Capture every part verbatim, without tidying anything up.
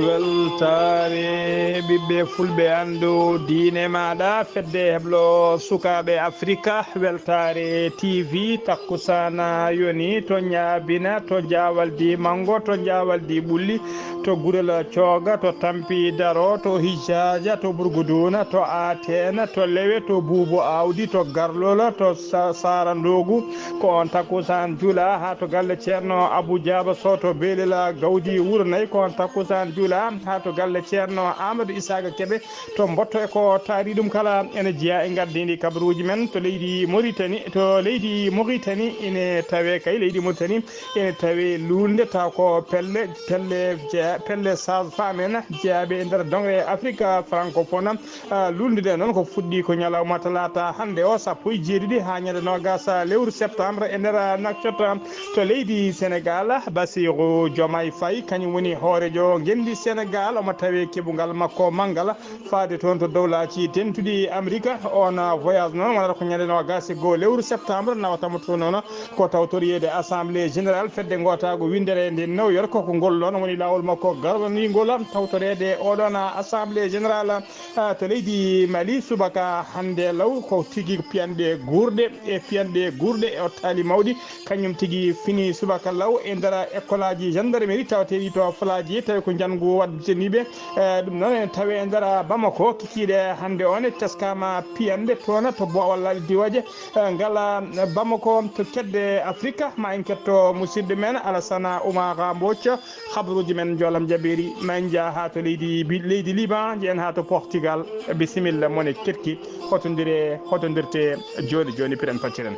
Weltaare ɓiɓɓe fulɓe, anndu diine maaɗa, fedde heblo sukaaɓe Afrika, weltaare T V, takkusaan yoni to Ñaabina, to Jaawaldi Manngo, to Jaawaldi Ɓulli, to Gurel Cooga, to Tampi Daro, to Hijjaaja, to Burguduuna, to Ateena, to Lewe, to Buubu Aawdi, to Garlola, to Sa-, Saara Ndoogu, ko on takkusaan juula haa to galle Ceerno Abuu Jaaba Soh to Beelel Gawdi Wuro Nayi, ko on takkusaan juula haa to galle Ceerno Aamadu Isaaqa Kebe to Mbotto. E ko taari ɗum kala ene jeyaa e ngardiindi kabaruuji men to leydi Moritani, to leydi Moritani ine tawee kay leydi Moritani ene tawee luulnde taw ko pelle, pelle jeya-, pelle sage-femme en jeyaaɓe e nder dongre Afrique francophone. Ah, luulnde nde noon ko fuɗɗi ko ñalawma talaata hannde o, sappo e jeeɗiɗi haa ñande noogaas lewru septembre e nder nakcotta to leydi Sénégal. Bassirou Diomaye Faye kañum woni hooreejo ngenndi Sénégal, omo tawee keɓungal makko manngal faade toon to Dowlaaji Dentuɗi Amerika. On voyage noon wonata ko ñande noogaas e goo lewru septembre, nawata mo toon noon ko tawtoriyeede Assemblée Générale Fedde Ngootaagu Winndere nde New York. Ko ngol noon woni laawol makko garwaniingol tawtoreede oɗoon Assemblée Générale, ah, to leydi Mali subaka hannde law. Ko tigi piyanɗe guurɗe e piyanɗe guurɗe e ottaali mawɗi, kañum tigi fini subaka law e nder ekkolaaji gendarmerie tawateeɗi to Falaaji, tawi ko njanngu waɗde ɓe. Eh, ɗum noon ene tawee e nder Bamako, kikiiɗe hannde on e teskaama piyanɗe toon to Boowal Laaɗe Diwaaje, eh, ngala Bamako to kedde Afrika. Ma en ketto musidɗo men Alasana Oumar Mbodj, habaruuji men njoolam jaɓeeri. Ma en njah haa to leydi, leydi Liban, njehen haa to Portugal. Bisimilla, mone ketki, hotondire, hotondirte jooni jooni, piren pacciren.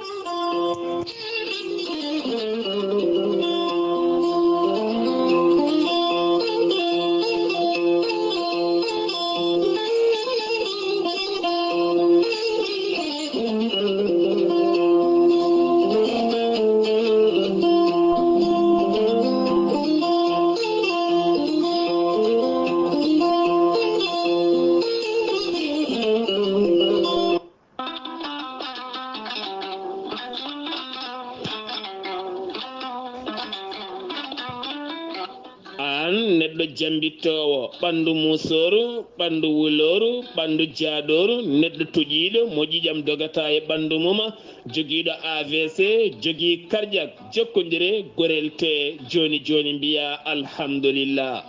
Aan neɗɗo jambittoowo, ɓanndu muusooru, ɓanndu wulooru, ɓanndu jaaɗooru, neɗɗo toƴiiɗo mo ƴiiƴam dogata e ɓanndu mum, jogiiɗo A V C, jogii karjak, jokkondire Gorel Tee jooni jooni, mbiyaa alhamdulillah.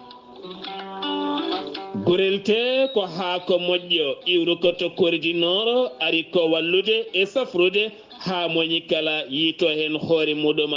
Gorel Tee ko haako moƴƴo, iwrukoto Kori du Nord, ari ko wallude e safrude haa moñi kala yiito heen hoore muɗum.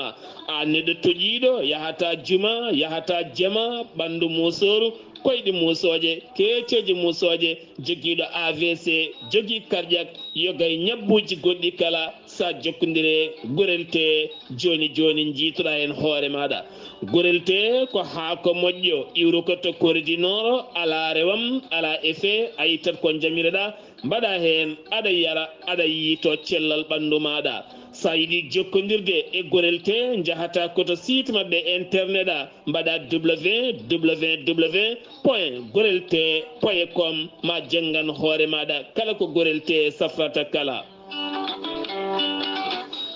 Aan neɗɗo toƴiiɗo, yahataa juma, yahataa jama, ɓanndu muusooru, koyɗi muusooje, keeceeje muusooje, jogiiɗo A V C, jogii karjak, yoga e ñabbuuji goɗɗi kala, sa jokkondire Gorel Tee jooni jooni, njiitoɗaa heen hoore maaɗa. Gorel Tee ko haako moƴƴo, iwrukoto Kori du Nord, alaa rewam, alaa effet, a ittat ko njamiroɗaa, mbaɗaa heen, aɗa yara, aɗa yiito cellal ɓanndu maaɗa. Sa yiɗi jokkondirde e Gorel Tee, njahataa ko to site maɓɓe internet a, mbaɗaa W W W point gorel tee point com, ma janngan hoore maaɗa kala ko Gorel Tee safrata kala.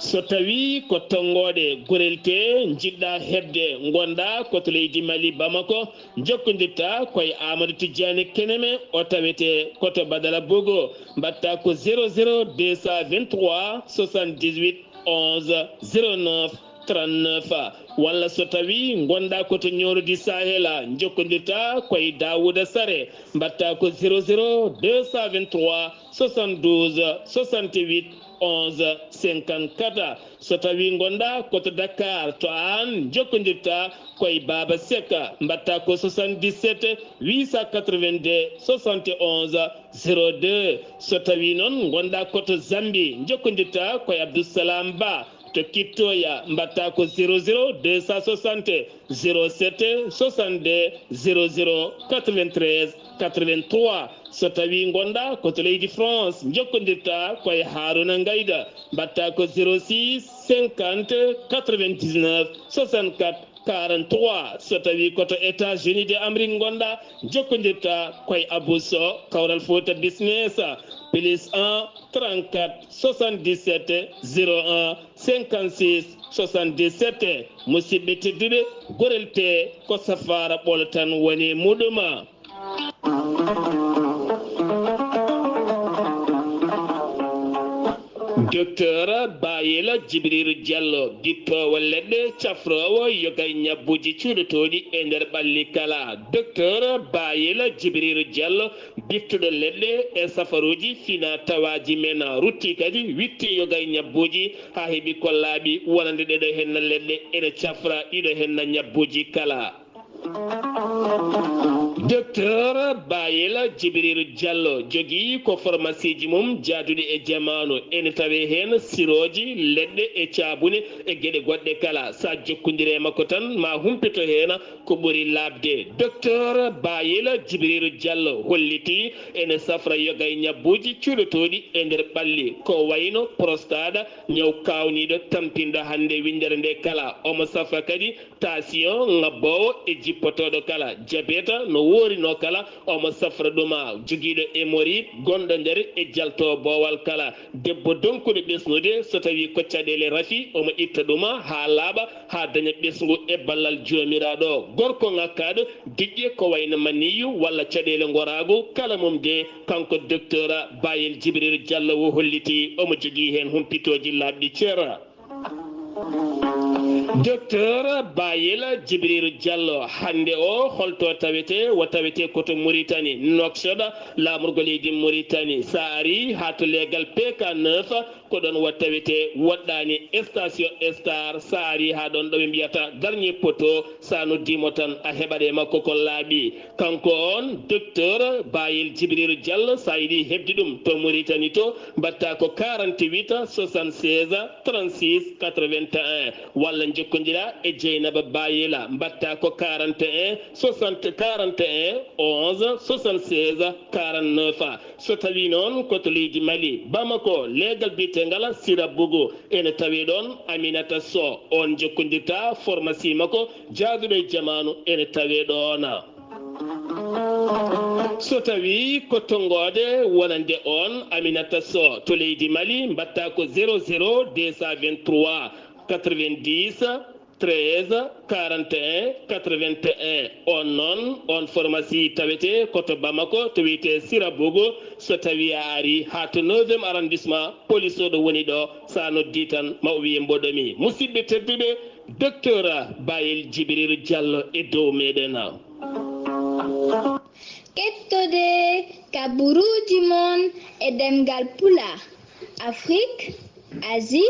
So tawii ko tonngooɗe Gorel Tee njiɗɗaa heɓde, ngonɗaa ko to leydi Mali, Bamako, njokkondirtaa ko e Amadou Tidiani Keneme, o tawetee ko to Badala Bogo, mbaɗtaa ko zéro zéro deux cent vingt-trois soixante-dix-huit onze zéro neuf trente-neuf. Walla so tawii ngonɗaa ko to Ñoolodi Sahel, njokkondirtaa ko e Daouda Sare, mbaɗtaa ko zéro zéro deux cent vingt-trois soixante-douze soixante-huit onze cinquante-quatre. So tawii ngonɗaa ko to Dakar, to Aan, njokkondirtaa ko e Baaba Seck, mbaɗtaa ko soixante-dix-sept huit cent quatre-vingt-deux soixante et onze zéro deux. So tawii noon ngonɗaa ko to Zambie, njokkondirtaa ko e Abdou Salam Ba, to Kittoya, mbaɗtaa ko zéro zéro deux cent soixante zéro sept soixante-deux zéro zéro quatre-vingt-treize quatre-vingt-trois. So tawii ngonɗaa ko to leydi France, njokkondirtaa ko e Harouna Ngayda, mbaɗtaa ko zéro six cinquante quatre-vingt-dix-neuf soixante-quatre quarante-trois. So tawii ko to États-Unis de Amérique ngonɗaa, jokkondirta koye Abou Sow, Kawral Fouta Business, plus un, trente-quatre, soixante-dix-sept, zéro un, cinquante-six, soixante-dix-sept. Musidɓe tedduɓe, gorel tee ko safaara ɓolo tan woni muɗum. Docteur Bayel Djibril Diallo, bittoowo leɗɗe, cafroowo yoga e ñabbuuji cuuɗotooɗi e nder ɓalli kala. Docteur Bayel Djibril Diallo, bittuɗo leɗɗe e safaruuji fina tawaaji men, rutti kadi witti yoga e ñabbuuji haa heɓi kollaaɓi wonande ɗeɗo henna leɗɗe ene cafra ɗiɗo henna ñabbuuji kala. Docteur Bayel Djibril Diallo jogii ko formasiiji mum jaaduɗi e jamaanu. Ene tawee heen sirooji, leɗɗe e caabune e geɗe goɗɗe kala. So a jokkondire e makko tan, ma humpito heen ko ɓuri laaɓde. Docteur Bayel Djibril Diallo hollitii ene safra yoga e ñabbuuji cuuɗotooɗi e nder ɓalli, ko wayno prostate, ñaw kaawniiɗo tampinɗo hannde winndere nde kala. Omo safra kadi tension ŋabboowo e jippotooɗo kala, jabeta no woorinoo kala, omo safra ɗum. Jogiiɗo hémorroïde gonɗo nder e jalto boowal kala, debbo donkuɗo ɓesnude, so tawii ko caɗeele rafi, omo itta ɗum haa laaɓa, haa daña ɓesngu e ballal Joomiraaɗo. Gorko ŋakkaaɗo diƴƴe ko wayno maniyu walla caɗeele ngoraagu, kala mum de, kanko Docteur Bayel Djibril Diallo o hollitii omo jogii heen humpitooji laaɓɗi cer. Docteur Bayel Djibril Diallo, hannde o holto tawete? O tawete ko to Mauritanie, Nouakchott, laamorgo leydi Mauritanie. So a ari haa to leegal P K neuf, ko ɗoon o tawete, woɗɗaani station Star. So a ari haa ɗoon ɗo ɓe mbiyata Dernier Poteau, so a noddiimo tan, a heɓat e makko ko laaɓi. Kanko on, Docteur Bayel Djibril Diallo, so a yiɗi heɓde ɗum to Mauritanie to, mbaɗta ko quarante-huit soixante-seize trente-six quatre-vingt-un, walla njokkondira e Dieynaba Bayela, mbaɗta ko quarante et un soixante, quarante et un onze soixante-seize quarante-neuf. So tawii noon ko to leydi Mali, Bamako, leegal biyeteengal Sira Bougou, ene tawee ɗoon Aminata Sow, on jokkondirta formasi makko jaaduɗo e jamaanu, ene tawee ɗoon. So tawii ko to ngoode wonande on Aminata Sow to leydi Mali, mbaɗta ko zéro zéro deux cent vingt-trois quatre-vingt-dix treize quarante et un quatre-vingt-un. On noon, on formasi tawete ko to Bamako, to wiyetee Sira Bougou. So tawii a ari haa to neuvième arrondissement, police o ɗo woni ɗo, so a noddii tan, ma o wiye mboɗo mi. Musidɓe tedduɓe, Docteur Bayel Djibril Diallo e dow meɗen. Kettode kaburuuji mon e ɗemngal Pulaar, Afrique, Asie,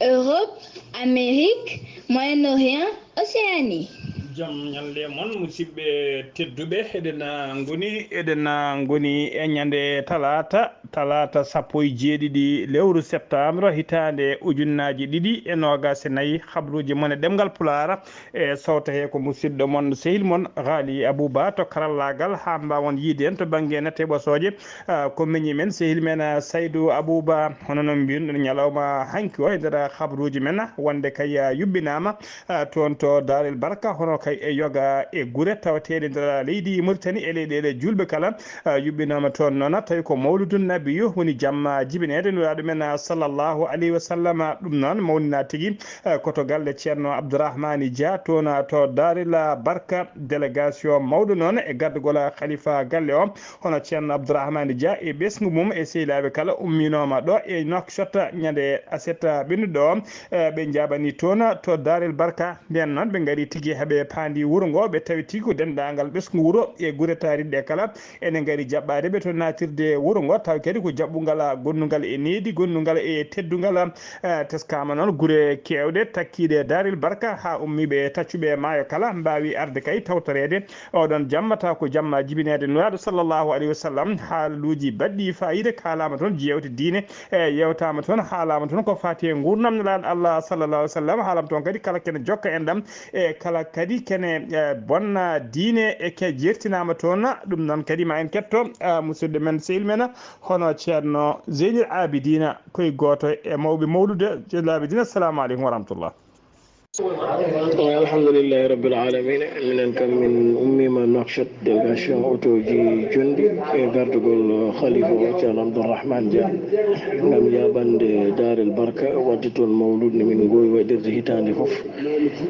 Europe, Amérique, Moyen-Orient, Océanie. Jam ñalle mon, musidɓe tedduɓe, eɗen, ah, ngoni, eɗen, ah, ngoni e ñande talaata, talaata sappo e jeeɗiɗi lewru septembre, hitaande ujunnaaji ɗiɗi e noogaas e nayi. Habruuji mon e ɗemngal Pulaar e sawta he ko musidɗo mon, sehil mon, Ghali Abouba to karallaagal, haa mbaawon yiide en to bannge nette ɓosooje. Ah, ko meñi men, sehil men, ah, Saydou Abouba, hono no mbiyunɗen ñalawma hanki o e nder habruuji men, wonde kay, ah, yuɓɓinaama, ah, toon to Daarel Barka, hono kay e yoga e gure tawateeɗe nder leydi Mauritanie e leyɗeele juulɓe kala, ah, yuɓɓinaama toon noon, tawi ko Mawludun Nabiyu woni jamma jibineede Nulaaɗo men, ah, sallallahu alayhi wa sallam. Ɗum noon mawninaa tigi, eh, ko to galle Ceerno Abdourahmani Dia, toon to Daarila Barka. Délégation mawɗo noon e gardagol khalifa galle o, hono Ceerno Abdourahmani Dia e ɓesngu mum e sehilaaɓe kala, umminooma ɗo e Nouakchott ñande aset ɓennuɗo o. Eh, ɓe njaabani toon to Daaril Barka. Ndeen noon, ɓe ngari tigi, haa ɓe paandi wuro ngo, ɓe tawi tigi ko denndaangal ɓesngu wuro e gure taariiɗe kala ene ngari jaɓɓaade ɓe to naatirde wuro ngo, tawi kadi ko jaɓɓungal gonnungal e needi, gonnungal e teddungal. Eh, teskaama noon gure keewɗe takkiiɗe Daaril Barka, haa ummiiɓe e taccuɓe maayo kala mbaawi arde kay tawtoreede oɗon jamma, taw ko jamma jibineede Nulaaɗo sallallahu alayhi wa sallam. Haaluuji baɗɗi faayiida kaalaama toon, jeewte diine, e yewtaama toon, haalaama toon ko faati e nguurndam Nulaaɗo Allah sallallahu alayhi wa sallam, haalaama toon kadi kala kene jokka enɗam, e kala kadi kene, e, bonna diine e ke jertinaama toon. Ɗum noon kadi ma en ketto, a, musidɗo men, sehil men, hono Ceerno Zeynil Abidina, koye gooto e mawɓe mawlude Zeynil Abidina. Assalamu aleykum wa rahmatullah. Alhamdulillahi rabbil alamina. Minen kam min ummiima Nouakchott, délégation otooji jonɗi e gardugol khalifa o, Ceerno Abdourahmane Dia, ngam jaabande Daarel Barka, waɗde toon mawluud no min ngoowi waɗirde hitaande fof.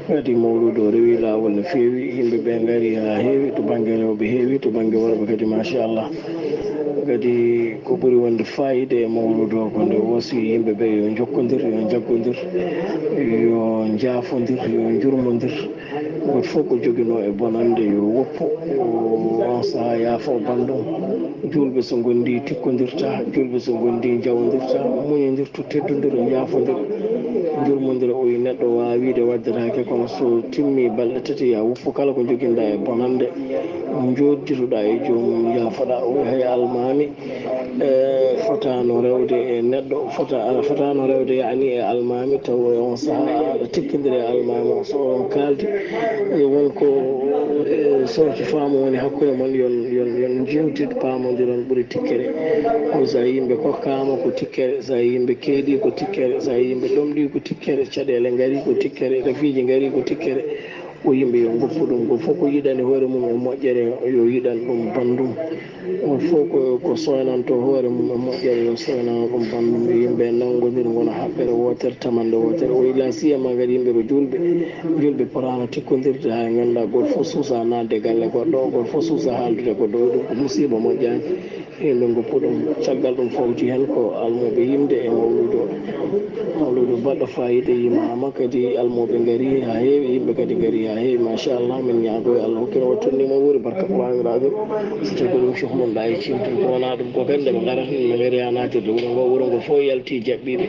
Kadi mawluud o rewi laawol no feewi, yimɓe ɓe ngari haa heewi, to bannge rewɓe heewi, to bannge worɓe kadi, machallah. Kadi ko ɓuri wonde faayiida e mawluud o ko nde o wasiyii yimɓe ɓe yo njokkondir, yo njaggondir, yo njaafondir, yo njurmondir. Gooto fof ko joginoo e bonannde yo woppu, on sahaa yaafo banndum. Juulɓe so ngondi tikkondirta, juulɓe so ngondi njawondirta, muñondirtu, teddondira, njaafondir, njurmondira. O wiyi neɗɗo waawa wiide waddetaake, kono so timmi balɗe tati ya woppu kala ko joginɗa e bonannde, njoodditoɗa e joomum, yaafoɗa. O wiyi hay almaami, e, fotaano rewde e neɗɗo, fota-, fotaano rewde, yaani, e almaami, taw e on sahaa aɗa tikkondiri e almaami o. So on kaaldi, e, won ko, e, sooki faamu woni hakkunde mon, yon, yon, yon njeewtid, paamondiron ɓuri tikkere. Kono so yimɓe kokkaama ko tikkere, so yimɓe keeɗi ko tikkere, so yimɓe ɗomɗi ko tikkere, caɗeele ngari ko tikkere, rafiiji ngari ko tikkere. O yimɓe yo ngoppu ɗum, ko fof ko yiɗani hoore mum e moƴƴere, yo yiɗan ɗum banndum. O fof ko, ko soynanto hoore mum e moƴƴere, yo soynano ɗum banndum. Yo yimɓe nanngondir, ngona haɓɓere wootere, tamannde wootere. O ila siyama kadi yimɓe ko juulɓe, juulɓe potaano tikkondirde, haa ngannduɗaa gooto fof suusa naatde galle goɗɗo, gooto fof suusa haaldude goɗɗo. O ɗum ko musiiba moƴƴaani. Yimɓe ngoppu ɗum. Caggal ɗum fawti heen ko almuuɓe yimde e mawluudu o. Mawluudu baɗɗo faayiida yimaama, kadi almuuɓe ngari haa heewi, yimɓe kadi ngari haa heewi. Machallah, min ñaago e Allah hokkira wattu ni mo wuuri barka ko waawiraaɓe. So tawi ko ɗum cohlunɗaa e cimtol, ko wonaa ɗum ko kadi nde ɓe ngarata, min ɓe ngari haa naatirde wuro ngo, wuro ngo fof yalti jaɓɓiiɓe.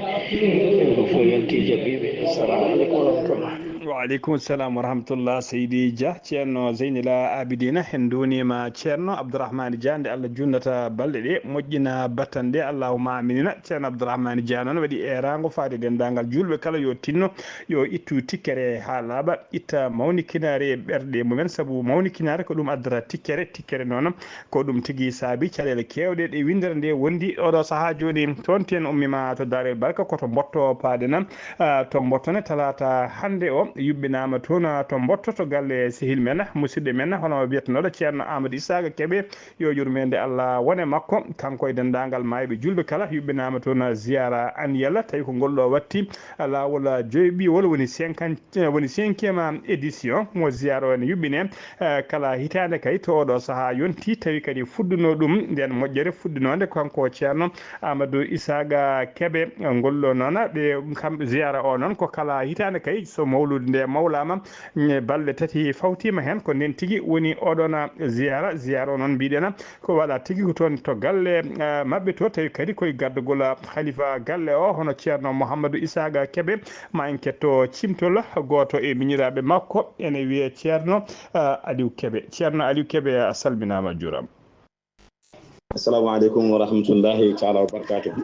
Wuro ngo fof yalti jaɓɓiiɓe. Assalamu aleykum wa rahmatullah. Wa aleykum salam wa rahmatullah, Seydi Dia, Ceerno Zeynila Abidina, en nduuniima Ceerno Abdourahmane Dia, nde Allah junnata balɗe ɗe, moƴƴina battane ɗe, allahumma aminina. Ceerno Abdourahmane Dia noon waɗi eeraango faade denndaangal juulɓe kala yo tinno, yo ittu tikkere haa laaɓa, itta mawnikinaare e ɓerɗe mumen, sabu mawnikinaare ko ɗum addata tikkere, tikkere noon ko ɗum tigi saabi caɗeele keewɗe ɗe winndere nde wondi oɗo sahaa jooni. Toon ten ummiima to Daarel Barka, ko to Mbotto paaɗen, ah, to Mbotto ne talaata hannde o yuɓɓinaama toon, ah, to Mbotto to galle sehil men, musidɗo men, hono wiyetnooɗo Ceerno Amadou Isaaga Keɓe, yo yurmeende Allah wone makko, kanko e denndaangal maayɓe juulɓe kala, yuɓɓinaama toon, ah, ziyaara annuel, tawi ko ngol ɗo watti, ah, laawol, ah, joyɓiwol woni cinquante, woni cinquième édition mo ziyaara o ene yuɓɓine. Eh, kala hitaande kay to oɗo sahaa yonti, tawi kadi fuɗɗuno ɗum nden moƴƴere fuɗɗunoonde kanko Ceerno Amadou Isaaga Keɓe. Ngol ɗo noon, ɓe kam ziyaara o noon ko kala hitaande kay so mawluudu nde mawlaama, mm, balɗe tati fawtiima heen, ko nden tigi woni oɗon ziyaara. Ziyaara o noon mbiɗen ko waɗa tigi ko toon to galle, eh, maɓɓe to, tawi kadi koye gardugol halifa galle o, hono Ceerno Mouhamadou Isaaga Keɓe. Ma en ketto cimtol gooto e miñiraaɓe makko, ene wiyee Ceerno, ah, Aliou Keɓe. Ceerno Aliou Keɓe, a salminaama, a juuraama. Assalamu aleykum wa rahmatullahi taala wa barakatuhu.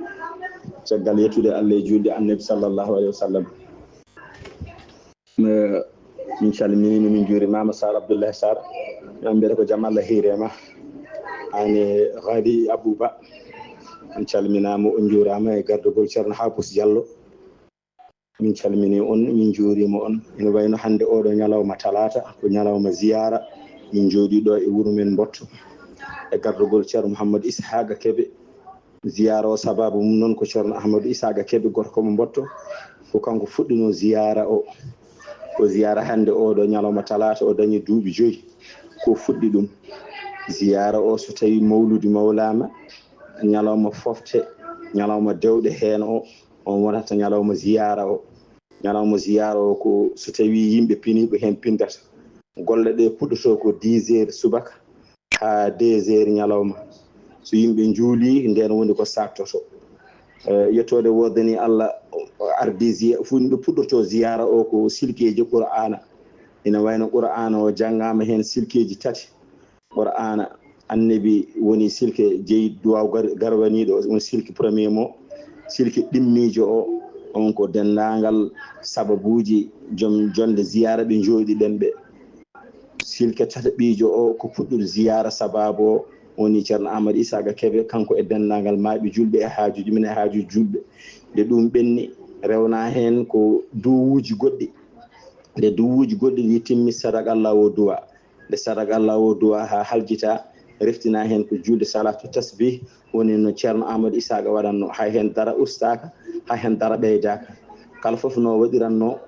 Caggal yettude Allah e juulde Annabi sallallahu alayhi wa sallam. Eh, min calminiima, min njuuriima Sarr Abdoulaye Sarr. Min mbiyata ko jam Allah hiire ma. Aan e Ghali Abou Ba. On calminaama, on njuuraama e gardugol Ceerno Habous Diallo. Min calminii on, min njuuriima on. Ina wayno hannde oɗo ñalawma talaata, ko ñalawma ziyaara. Min njooɗii ɗo e wuro men Mbotto, e gardugol Ceerno Mouhamadou Isaaga Keɓe. Ziyaara o, sabaabu mum noon ko Ceerno Ahmadou Isaaga Keɓe, gorko mo Mbotto. Ko kanko fuɗɗinoo ziyaara o. Ko ziyaara hannde oɗo ñalawma talaata, o dañi duuɓi joyi. Ko fuɗɗi ɗum. Ziyaara o, so tawii mawluudi mawlaama, ñalawma fofte, ñalawma dewɗe heen o, on wonata ñalawma ziyaara o. Ñalawma ziyaara o ko so tawii yimɓe piniiɓe heen pindata. Golle ɗe puɗɗotoo ko dix heures subaka haa deux heures ñalawma. So yimɓe njuulii, ndeen woni ko saaktoto. Eh, yettoode woodani Allah, o ardii ziya-, fuɗ-, ɓe puɗɗotoo ziyaara o ko silkeeji Qur'aana. Ina wayno Qur'aana o janngaama heen silkeeji tati. Qur'aana, Annabi woni silke jeyi duwaaw gar-, garwaniiɗo, woni silke premier mo, silke ɗimmiijo o, on ko denndaangal sababuuji joom jonde ziyaara ɓe njooɗiɗen ɓe. Silke tataɓiijo o ko puɗɗude ziyaara sabaabu o, woni Ceerno Amadou Isaaga Keɓe, kanko e denndaangal maayɓe juulɓe e haajuuji men e haajuuji juulɓe. Nde ɗum ɓenni, rewnaa heen ko duwuuji goɗɗi. Nde duwuuji goɗɗi ɗi timmi, sadaqallah wo duwa. Nde sadaqallah wo duwa haa haljita, reftina heen ko juulde salatu tasbih, woni no Ceerno Amadou Isaaqa waɗatno. Hay heen dara ustaaka, hay heen dara ɓeydaaka. Kala fof no waɗiratno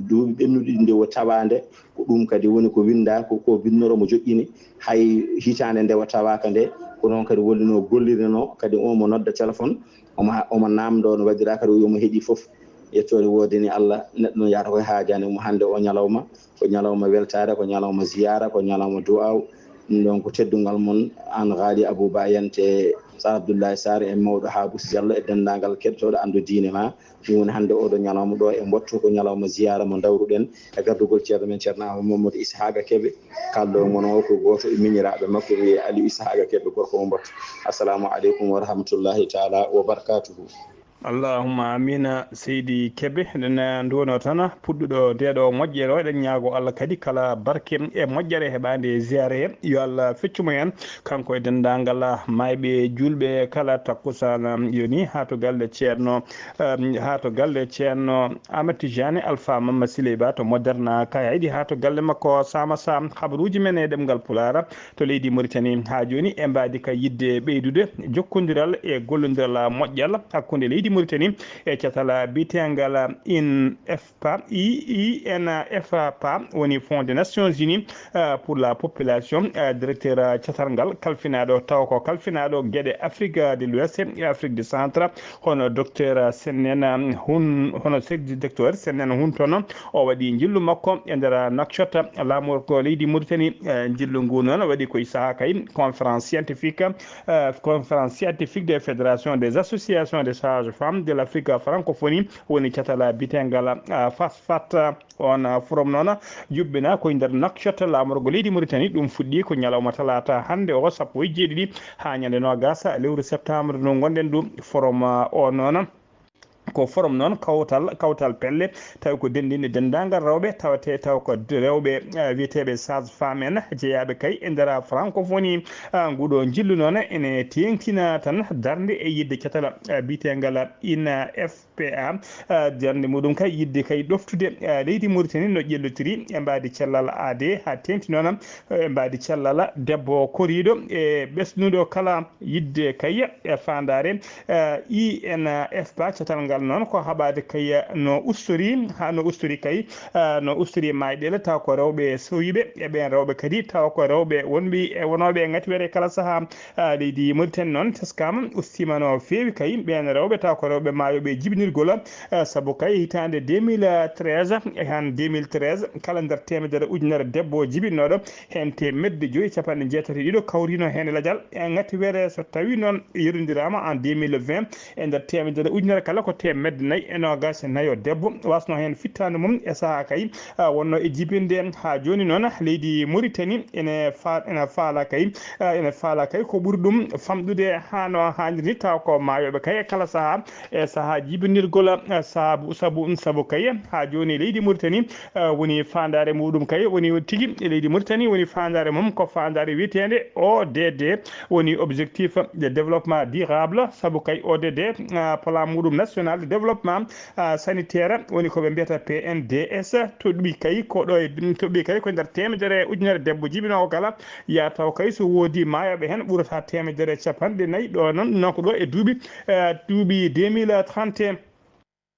duuɓi ɓennuɗi ɗi nde wo tawaande, ko ɗum kadi woni ko winndaa, ko, ko binnoro mo joƴƴini. Hay hitaande nde wo tawaaka nde, ko noon kadi woni no gollirino, kadi omo nodda téléphone, omo, omo naamndoo no waɗiraa kadi, o wiya omo heɗii fof. Yettoode woodani Allah, neɗɗo no yahata koye haajaani mo. Hannde o ñalawma, ko ñalawma weltaare, ko ñalawma ziyaara, ko ñalawma du'aaw. Ɗum ɗoon ko teddungal mon, aan Gaali Abou Ba Yante, Sar Abdoulaye Sarr e mawɗo Haabus Diallo e denndaangal keɗotooɗo Anndu Diine ma. Ɗum woni hannde ooɗo ñalawma ɗo e mbattu, ko ñalawma ziyaara mo ndawruɗen e gardugol ceerno men, Ceerno Amadou Mamadou Ishaqa Kebe. Kalɗo mon o ko gooto e miñiraaɓe makko, wiyee Aliou Ishaqa Kebe, gorko mo mbattu. Assalamu aleykum wa rahmatullahi taala wa barakatuhu. Allahumma amina, seydi Kebe. Eɗen, eh, nduwano tan puɗɗuɗo ndeɗo moƴƴere o, eɗen ñaago Allah kadi kala barke e moƴƴere heɓaande e ziyaare he, yo Allah feccu mo heen, kanko e denndaangal maayɓe juulɓe kala takkusaan. Yoni haa to galle Ceerno, em, haa to galle Ceerno Ahmad Tijani Alpha Mamma Siley Ba to Moderna Kayayɗi, haa to galle makko Sama Sam, habaruuji men e ɗemngal Pulaar to leydi Mauritanie. Haa jooni e mbaadi ka yiɗde ɓeydude jokkondiral e gollondiral moƴƴal hakkunde leydi Mauritanie e catal biyetengal I N F P A, I, I N F P A, woni Fonds des Nations Unies, euh, pour la Population, euh, directeur, euh, catal ngal, kalfinaaɗo, tawa ko kalfinaaɗo geɗe Afrique de l'Ouest e Afrique du Centre, hono docteur Sennen Hun, hono sek-, docteur Sennen Hun toon, o waɗi njillu makko e nder Nouakchott, laamorgo leydi Mauritanie. Eh, njillu ngu noon waɗi koye sahaa kay conférence scientifique, eh, conférence scientifique des fédérations des associations des sages-femmes de l'Afrique francophonie, woni catal biyetengal, ah, FASFAT. On, ah, forum noon yuɓɓina koye nder Nouakchott, laamorgo leydi Mauritanie. Ɗum fuɗɗi ko ñalawma talaata hannde o, sappo e jeeɗiɗi haa ñande noogaas lewru septembre ndu ngonɗen ɗum. Forum, ah, o noon ko forum noon kawtal, kawtal pelle, tawi ko denndinde denndaangal rewɓe, tawate taw ko d-, rewɓe, eh, wiyeteeɓe sage-femme en, jeyaaɓe kay e nder francophonie. Ah, nguɗo njillu noon ene teeŋtina tan darnde e yiɗde catal, eh, biyeteengal I N F P A, ah, darnde muɗum kay yiɗde kay ɗoftude, ah, leydi Mauritanie no ƴellotiri e mbaadi cellal aadee, haa teeŋti noon, eh, e mbaadi cellal debbo koriiɗo e ɓesnuɗo kala yiɗde kay e faandaare, eh, I N F P A. Catal ngal noon ko haɓaade kay no ustori, haa no ustori kay, eh, no ustori maayɗeele, taw ko rewɓe sowiiɓe, e ɓeen rewɓe kadi taw ko rewɓe wonɓe e wonooɓe e ngati were kala sahaa. Eh, leydi Mauritanie noon teskaama, ustiima no feewi kay ɓeen rewɓe, taw ko rewɓe maayooɓe jibinirgol, eh, sabu kay hitaande deux mille treize, e han deux mille treize, kala nder teemedere ujunere debbo jibinnooɗo, heen teemedde joyi e capanɗe jeetati e ɗiɗo kawrino heen e lajal, e ngati were. So tawii noon yerodiraama en deux mille vingt, e nder teemedere ujunere kala ko teemedde nayi e noogaas e nayo debbo wasno heen fittaandu mum e sahaa kay, ah, wonno e jibinde. Haa jooni noon leydi Mauritanie ene fa-, ene faala kay, ah, ene faala kay ko ɓuri ɗum famɗude haa no haaniri ni, taw ko maayooɓe kay e kala sahaa, e sahaa jibinirgol, ah, sabu, sabu, sabu kay haa jooni leydi Mauritanie, ah, woni faandaare muɗum kay woni tigi e leydi Mauritanie, woni faandaare mum ko faandaare wiyeteende O D D, woni objectif de développement durable, sabu kay O D D, ah, plan muɗum national de développement, ah, sanitaire, woni ko ɓe mbiyata P N D S, toɗɗi kay ko ɗo e, toɗɗi kay ko nder teemedere ujunere debbo jibinoowo kala, yaa taw kay so woodi maayooɓe heen ɓurata teemedere capanɗe nayi ɗo noon, noon ko ɗo e duuɓi, eh, duuɓi deux mille trente et un.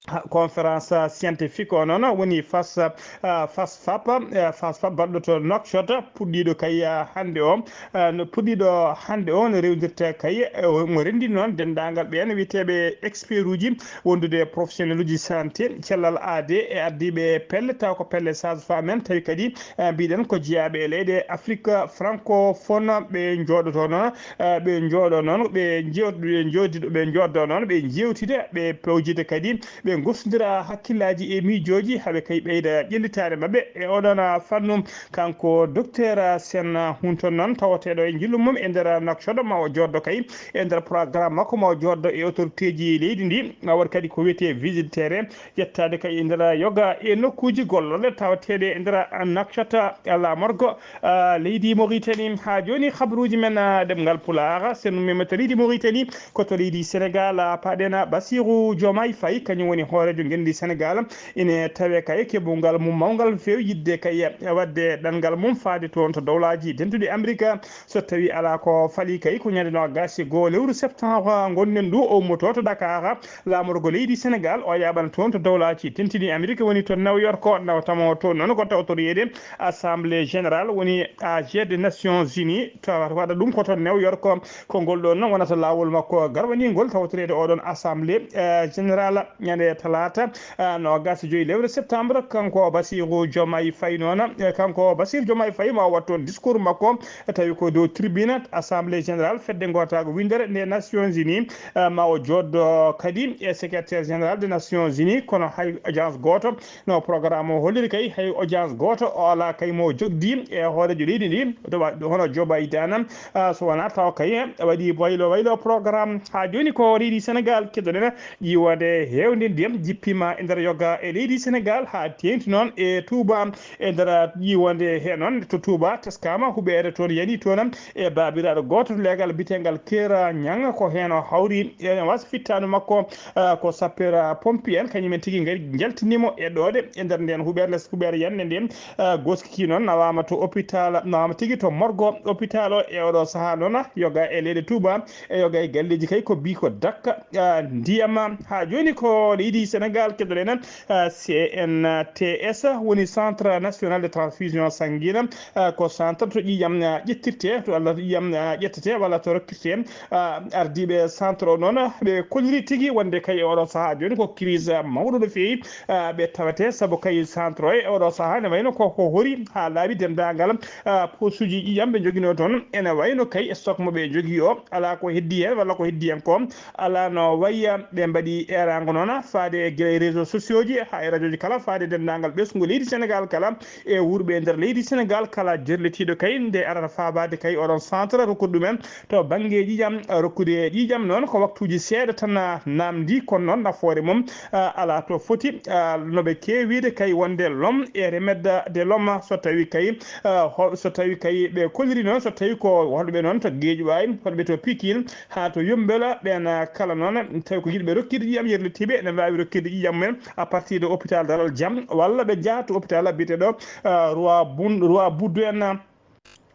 Ha, conférence scientifique o noon woni fas, ah, FASFAP, eh, FASFAP baɗɗo to Nouakchott, puɗɗiiɗo kay, ah, hannde o, ah, no puɗɗiiɗo hannde o no rewdirta kay, eh, o, mo renndi noon denndaangal ɓeen wiyeteeɓe expert uji wondude e professionnel uji santé, cellal aadee e ardiiɓe pelle, taw ko pelle sage-femme en, tawi kadi, eh, mbiɗen ko jeyaaɓe e leyɗe Afrique francophone ɓe njooɗoto noon, eh, ɓe njooɗo noon, ɓe njew-, ɓe njoodi-, ɓe njooɗo noon, ɓe njeewtida, ɓe pewjida kadi, ɓe ngostondira hakkillaaji e miijooji, haa ɓe kay ɓeyda ƴellitaare maɓɓe e oɗon fannu. Kanko docteur Sen Hunton noon, tawateeɗo e njillu mum e nder Nouakchott, ma o jooɗo kay e nder programme makko, ma o jooɗo e autoritéji leydi ndi, ma waɗ kadi ko wiyetee visite terrain, yettaade kay e nder yoga e nokkuuji gollorɗe tawateeɗe e nder Nouakchott, laamorgo, ah, leydi Mauritanie. Haa jooni habaruuji men, ah, ɗemngal Pulaar, sen ummiima to leydi Mauritanie, ko to leydi Sénégal, ah, paaɗen, ah, Bassirou Diomaye Faye, kañum woni Hooreejo ngenndi Senegaal ine tawee kay keɓungal mum mawngal no feewi yiɗde kay waɗde ɗanngal mum faade toon to Dowlaaji Dentuɗi Amerik. So tawii alaa ko fali kay, ko ñande noogaas e goo lewru septembre ngonɗen ndu, o ummotoo to Dakar, laamorgo leydi Senegaal, o yaaɓana toon to Dowlaaji Dentuɗi Amerik, woni to New York, nawtamo toon noon ko tawtoreede Assemblée Générale, woni A G des Nations Unies, tawa waɗa ɗum ko to New York. Ko ngol ɗoon wonata laawol makko garwaniingol tawtoreede oɗon Assemblée, eh, Générale ñande talaata, eh, noogaas e joy lewru septembre. Kanko Bassirou Diomaye Faye noon, eh, kanko Bassirou Diomaye Faye ma o waɗ toon discours makko, eh, tawi ko dow tribune Assemblée Générale Fedde Ngootaagu Winndere nde Nations Unies, eh, ma o jooddo kadi e secrétaire général des Nations Unies, kono hay audience gooto no programme o holliri kay, hay audience gooto o alaa kay mo jogdi e hooreejo leydi ndi, to wa-, hono Joe Biden, ah, so wonaa taw kay waɗi waylo waylo programme. Haa jooni ko leydi Senegaal, keddoɗen ƴiwande heewnde ndiyam jippiima e nder yoga e leydi Senegaal, haa teeŋti noon e Touba. E nder ƴiwande he noon to Touba, teskaama huɓeere toon yani toon e baabiraaɗo gooto to leegal biteegal Kera Ñang, ko heen o hawri e was fittaandu makko, ah, ko sapeur pompier en, kañum en tigi ngari njaltini mo e ɗoode e nder ndeen huɓeere, les huɓeere yande ndeen, ah, goskiki noon nawaama to hôpital, nawaama tigi to morgo hôpital o e oɗo sahaa noon yoga e leyɗe Touba, e yoga e galleeji kay ko bi ko dakka, ah, ndiyam. Haa jooni ko leydi Senegaal, keddoɗen, ah, C N T S, woni Centre National de Transfusion Sanguine, ah, ko centre to ƴiiƴam, ah, ƴettirte, to Allah ƴiiƴam, ah, ƴettete walla to rokkirte. Ah, ardiiɓe centre o noon, ɓe kolliri tigi wonde kay e oɗo sahaa jooni ko crise mawɗo no feewi, ah, ɓe tawete, sabu kay centre o e oɗo sahaa ne wayno ko, ko hori haa laaɓi denndaangal, ah, posuuji ƴiiƴam ɓe njoginoo toon. Ene wayno kay stock mo ɓe njogii o alaa ko heddii heen walla ko heddii heen ko alaa no wayya. Ɓe mbaɗi eeraango noon faade e gila e réseau sociaux ji haa e radio ji kala, faade denndaangal ɓesngu leydi Senegaal kala e wuurɓe e nder leydi Senegaal kala, jerlitiiɗo kay nde arata faabaade kay oɗon centre rokkude ɗumen to bannge ƴiiƴam. Rokkude ƴiiƴam noon ko waktuuji seeɗa tan, ah, naamndi, kono noon nafoore mum, ah, alaa to foti, ah, no ɓe keewiide kay wonde l'homme et remède de l'homme. So tawii kay, ah, ho-, so tawii kay ɓe kolliri noon, so tawii ko hoɗɓe noon to Guédiawaye, hoɗɓe to Pikine, haa to Yummbel, ɓeen, ah, kala noon tawi ko yiɗɓe rokkirde ƴiiƴam, yerlitiiɓe ene mbaawi rokkirde ƴiiƴam mumen à partir de hôpital Dalal Jam, walla ɓe njaha to hôpital biyeteeɗo, ah, Roi Bun-, Roi Boudou en,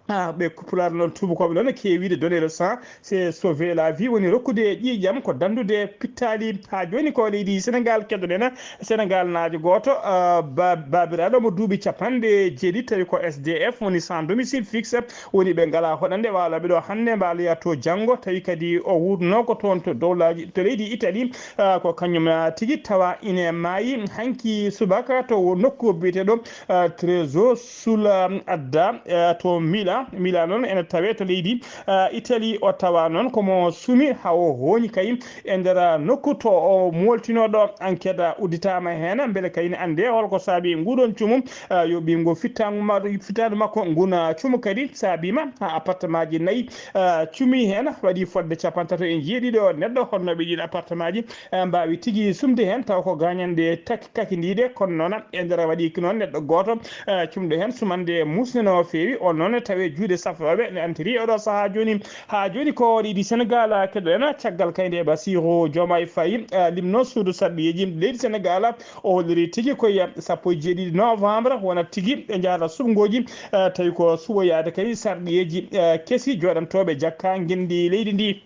ah, ɓe Pulaar noon, tuubakooɓe noon, keewiiɗe donner le sang, c'est sauver la vie, woni rokkude ƴiiƴam ko danndude pittaali. Haa jooni ko leydi Senegaal, keddoɗen Senegaal naajo gooto, ah, ba-, baabiraaɗo mo duuɓi capanɗe jeeɗiɗi, tawi ko S D F, woni sans domicile fixe, woni ɓe ngalaa hoɗande, waalooɓe ɗo hannde, mbaaloya to janngo, tawi kadi o wuurnoo ko toon to dowlaaji, to leydi Italie, ah, ko kañum, ah, tigi tawa ine maayi hanki subaka to nokku biyeteeɗo, ah, Trezo Sula Adda, ah, to Mila. Mila noon ene tawee to leydi, ah, Italie. O tawa noon ko mo sumi haa o hooñi kay e nder, ah, nokku to o mooltinoo ɗo. Enquête udditaama heen mbele kay ne anndee hol ko saabi nguɗon cumu, ah, yo ɓiyngu fittaangu ma-, fittaandu makko ngun, ah, cumu kadi saabiima haa appartement ji nayi, ah, cumi heen, waɗi fodde capanɗe tato e jeeɗiɗo neɗɗo honnooɓe ɗiin appartement ji, ah, mbaawi tigi sumde heen taw ko gaañanɗe tak-, kakindiiɗe, kono noon e nder waɗi noon neɗɗo gooto, ah, cumɗo heen sumande muusde no feewi. On noon tawi juuɗe safrooɓe ne antiri oɗo sahaa jooni. Haa jooni ko leydi Senegaal, ah, keɗoɗen caggal kay nde Bassirou Diomaye Faye, ah, limno suudu sarɗiyeeji leydi Senegaal, o holliri tigi ko e sappo e jeeɗiɗi novembre wonata tigi ɓe njahata suɓngooji, eh, tawi ko suɓoyaade kay sarɗiyeeji, eh, kesi jooɗantooɓe jakka ngenndi leydi ndi.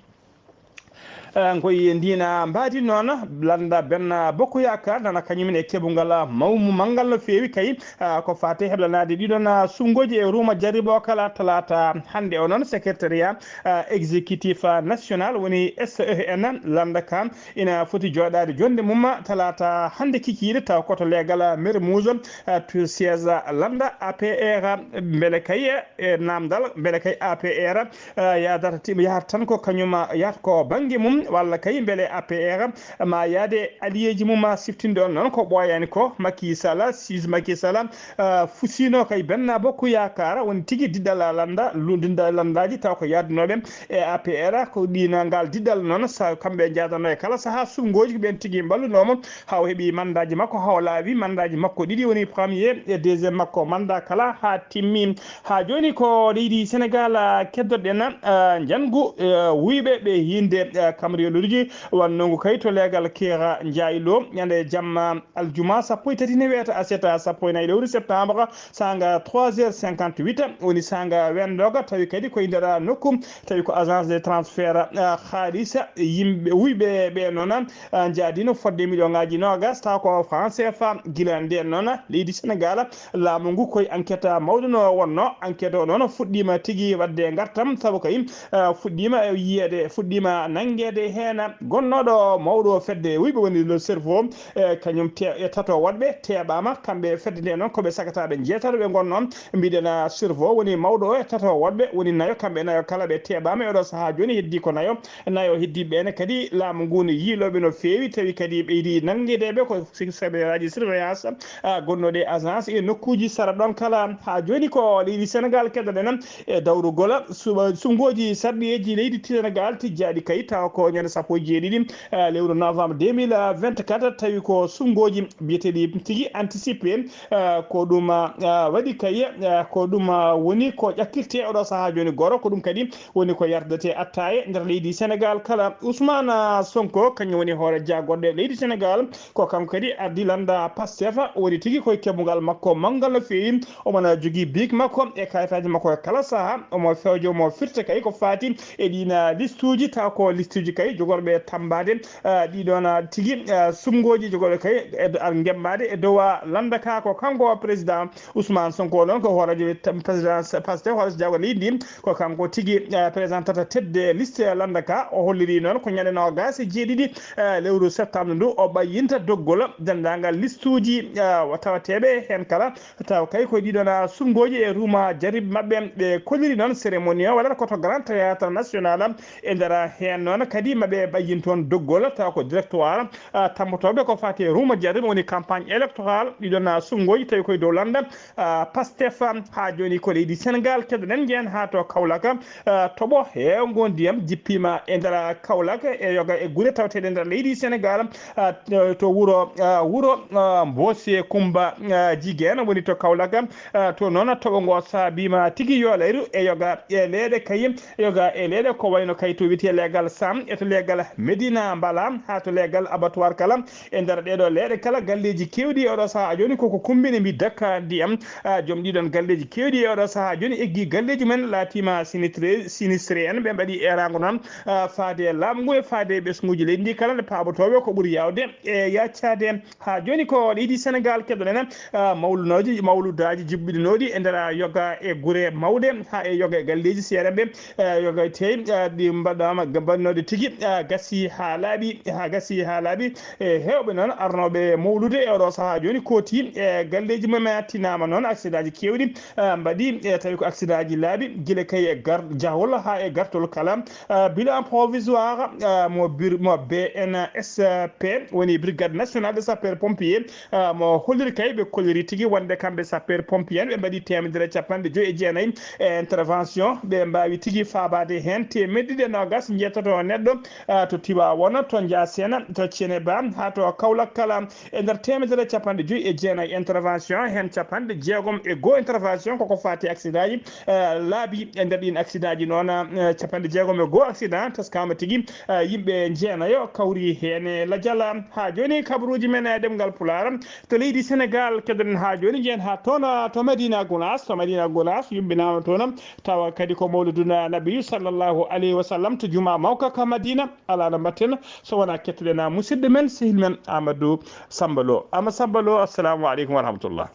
Eh, ngoy ndiina mbaadi noon, lannda Benno Bokk Yaakaar nana kañum e keɓungal mawmu manngal no feewi kay, eh, ko faate heblanaade ɗiɗon, eh, suɓngooji e ruuma jarribo kala talaata hannde o noon. Secrétariat, eh, exécutif, eh, national woni S E N lannda ka ina foti jooɗaade jonnde mum talaata hannde kikiiɗe, taw ko to leegal Mermoz, eh, to siège lannda A P R. Mbele kay e naamndal, mbele kay A P R, eh, yahdata tim-, yahata tan ko kañum, eh, yahata ko bannge mum, walla kay mbele A P R ma yahde e aliyeeji mum, ma siftinde on noon ko ɓooyaani ko. Macky Sall, siège Macky Sall, eh, fusiino kay Benno Bokk Yaakaar, woni tigi diɗɗal lannda, lu-, diɗɗal lanndaaji taw ko yahdunooɓe e A P R, ko ɗiin ngal diɗɗal noon, so kamɓe njahdanoo e kala sahaa suɓngooji, ko ɓeen tigi mballunoo mo, haa o heɓi manndaaji makko, haa o laaɓi manndaaji makko ɗiɗi, woni premier e deuxième makko mannda kala haa timmi. Haa jooni ko leydi Senegaal, ah, keddoɗen, ah, njanngu, eh, wuyɓe ɓe hiinde, eh, Riyoluuji wannongu kay to leegal Keera Njaay Lo, ñande jamma aljuma sappo e tati ne weeta aset sappo e nayi lewru septembre, sanga trois heures cinquante-huit, woni sanga wendoga, tawi kadi koye nder nokku, tawi ko agence de transfert, ah, haalisa, yimɓe wuyɓe ɓe noon, ah, njaadino fodde million ngaji nogas, taw ko franc C F A. Gila nden noon, leydi Senegal, laamu ngu koye enquête mawɗo no wonno. Enquête o noon fuɗɗima tigi wadde ngartam, sabu kay, ah, fuɗɗima e yiyede, fuɗɗima nangede heen gonnoɗo mawɗo fedde wuyɓe woni le cerveau, e kañum te-, e tato waɗɓe teɓama, kamɓe fedde nde noon koɓe sagataɓe jeetato ɓe gonno. Mbiɗen, ah, cerveau woni mawɗo e tato waɗɓe woni nayo, kamɓe nayo kala ɓe teɓama e oɗo saaha joni heddi ko nayo. Nayo heddiɓe ɓene kadi laamu ngu ne yiiloɓe no feewi, tawi kadi ɓeydi nanngedeɓe ko si-, caméraji surveillance, ah, gonnoɗe agence e nokkuji sara ɗon kala. Ha joni ko leydi Senegal keɗoɗen e dawrugol suɓa-, suɓngoji sarɗiyeji leydi Senegal tijjaɗi kay, tawa ko ñande sappo e jeeɗiɗi, ah, lewru novembre deux mille vingt-quatre, tawi ko suɓngoji biyeteɗi tigi anticipé, ah, ko ɗum, ah, waɗi kay, ah, ko ɗum, ah, woni ko ƴakkirte oɗo saaha joni goro, ko ɗum kadi woni ko yardete attaye nder leydi Senegal kala. Ousmane Sonko, kañum woni hoore jagorɗe leydi Senegal, ko kanko kadi ardi lannda Pastef, woni tigi koye keɓungal makko mawgal no feewi. Omo na jogii bic makko e kayitaaji makko e kala saha, omo fewja, omo firta kay ko faati e ɗiin listuuji, taw ko listuuji kay jogorɓe tambaade, ah, ɗiɗon, ah, tigi, ah, suɓngooji jogorɓe kay e do-, ar ngemmaade e dow, ah, lannda ka. Ko kanko président Ousmane Sonko noon ko hooreejo tam-, président Pastef, hooreejo jagorɗe leydi ndi, ko kanko tigi, eh, présentata tedde liste lannda ka. O holliri noon ko ñande noogas e jeeɗiɗi, eh, lewru septembre ndu o ɓayyinta doggol denndaangal listuuji, eh, tawateeɓe heen kala. Taw kay ko ɗiɗon, ah, suɓngooji e ruuma jarib maɓɓe. Ɓe kolliri noon cérémonie o waɗata ko to Grand Théâtre National. E nder heen noon kadi maɓe ɓayyin toon doggol, taw ko directoire, ah, tammotooɓe ko faati e ruuma jarib woni campagne électorale. Ɗiɗon, ah, suɓngooji tawi koye dow lannda, ah, Pastef, ah, haa jooni ko leydi Senegal. Keɗoɗen, njehen haa to Kaolack, ah, toɓo heewngo ndiyam jippiima e nder Kaolack e yoga e gure tawteeɗe nder leydi Senegal, ah, to wuro, ah, wuro, ah, Mboose Kumba, ah, Jigeen woni to Kaolack. Ah, to noon toɓo ngo saabiima tigi yoolayru e yoga e leeɗe kay, yoga e leeɗe ko wayno kay to wiyetee leegal Sam e to leegal Medina Mbala haa to leegal abattoir kala. E nder ɗeeɗo leeɗe kala, galleeji keewɗi e oɗo sahaa jooni koko kumbini, mbi dakka ndiyam. Ah, joom ɗiɗon galleeji keewɗi e oɗo sahaa jooni eggi galleeji mumen laatiima sinistré, sinistré en. Ɓe mbaɗi eeraango noon, ah, faade e laamu ngu e faade e ɓesnguuji leydi ndi kala nde paabotooɓe ko ɓuri yaawde e yaccaade. Haa jooni ko leydi Senegal keɗoɗen, ah, mawlunooji, mawludaaji jibɓinooɗi e nder, ah, yoga e gure mawɗe, haa e yoga e galleeji seeɗa ɓe, ah, yoga e tey, ah, ɗi mbaɗaama ga-, mbaɗnooɗe tigi, ah, gasi haa laaɓi, haa gasi haa laaɓi. E heewɓe noon arnooɓe mawlude e oɗo sahaa jooni kooti e galleeji mum en, tinaama noon accidentaaji keewɗi, ah, mbaɗi, e tawi ko accidentaaji laaɓi, gila kay e gar-, jahol haa e gartol kala. Ah, bilan provisoire, ah, mo bir-, mo B N S P, woni Brigade Nationale de Sapeurs Pompiers, ah, mo holliri kay, ɓe kolliri tigi wonde kamɓe sapeurs pompiers en ɓe mbaɗi teemedere e capanɗe joyi e jeenayi e intervention, ɓe mbaawi tigi faabaade heen teemedde ɗiɗi e noogas njeetato neɗɗo, ah, to Tiwaawoon, to Njaaseen, to Ceneba, haa to Kaolack kala. E nder teemedere capanɗe joyi e jeenayi intervention, heen capanɗe jeegom e goo intervention koko faati accidentaaji, eh, laabi. E nder ɗiin accidentaaji noon, eh, capanɗe jeegom e goo accident teskaama tigi, eh, yimɓe jeenayo kawri heen e lajal. Haa jooni kabaruuji men e ɗemngal Pulaar to leydi Senegal keɗoɗen haa jooni, njehen haa toon, eh, to Madina Gunaas. To Madina Gunaas yuɓɓinaama toon, tawa kadi ko Mawlidu Nabi sallallahu alayhi wa sallam to Jumaa mawka ka Madina. Alaa no mbaɗten so wonaa kettoɗen musidɗo men, sehil men Amadou Samba Lo. Amadou Samba Lo, assalamu aleykum wa rahmatullah.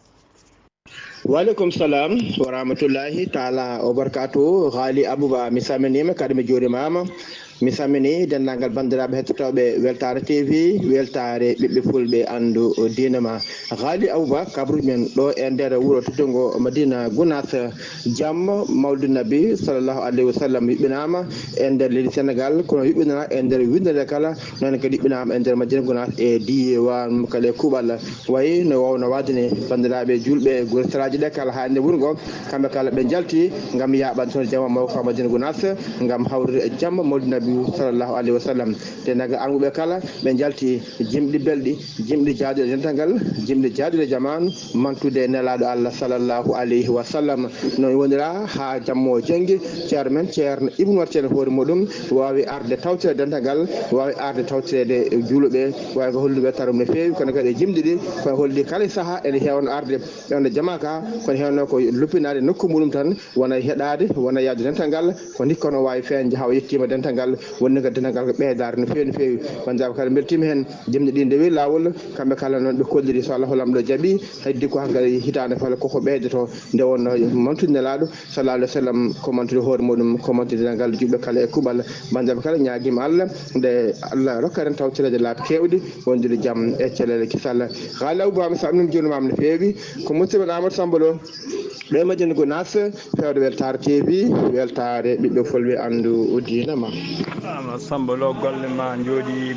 Wa aleykum salam wa rahmatullahi taala wa barakatuhu. Ghali Abouba, mi salminiima, kadi mi juurimaama. Mi salmini denndaangal banndiraaɓe hettotooɓe Weltaare T V, Weltaare ɓiɓɓe fulɓe, anndu diine ma. Ghali Abouba, kabruɗen ɗo e nder wuro teddungo Madina Gunaas. Jam Mawlidu Nabi sallallahu alayhi wa sallam yuɓɓinaama e nder leydi Senegal, kono yuɓɓinanaa e nder winndere kala, noon kadi yuɓɓinaama e nder Madina Gunaas e diiwaan Mukale Kuuɓal. Wayi no waawno waɗde ni, banndiraaɓe juulɓe gure saraaji ɗe kala haa e nder wuro ngo, kamɓe kala ɓe njalti ngam yaaɓande toon jam mawka Madina Gunaas, ngam hawrude e jam Mawlidu Nabi. Sallallahu alayhi wa sallam. Te naga anguɓe kala, ɓe njalti jimɗi belɗi, jimɗi jaaduɗe dental ngal, jimɗi jaaduɗe jamaanu, mantude e nelaaɗo Allah sallallahu alayhi wa sallam. No wonira haa jammo jenngi, ceerno men, ceerno Ibnu Watti en hoore muɗum, waawi arde tawtire dental ngal, waawi arde tawtireede juuluɓe, waawi ko holluɓe tarum no feewi, kono kadi e jimɗi ɗi, kono holli kala saha ene heewno arde, ɓe wonde jama ka, kono heewno ko luppinaade nokku muɗum tan, wona heɗaade, wona yaade dental ngal, ko ndikka no waawi feeñde haa o yettiima dental ngal, wonde ko dental ngal ko ɓeydaare no feewi, no feewi. Banndiraaɓe kala mbeltiima heen, jimɗi ɗi ndewi laawol, kamɓe kala noon ɓe kolliri so Allah holam ɗo jaɓi, heddi ko hankadi hitaande kala koko ɓeydoto, nde wonno mantude nelaaɗo, sallallahu alayhi wa sallam, ko mantude hoore muɗum, ko mantude dental ngal juɓɓe kala e kuuɓal. Banndiraaɓe kala ñaagiima Allah, nde Allah rokkat en tawtoreede laabi keewɗi, wondude jam e cellal e kisal. Haali Abou Ba, mi salminiima, juurniima no feewi. Ko musidɗo men Amadou Samba Lo, ɗo e Madina Gounass, fewde Weltaare T V, weltaare ɓiɓɓe fulɓe, anndu diina ma. Ama Samba Lo, golle ma njooɗi.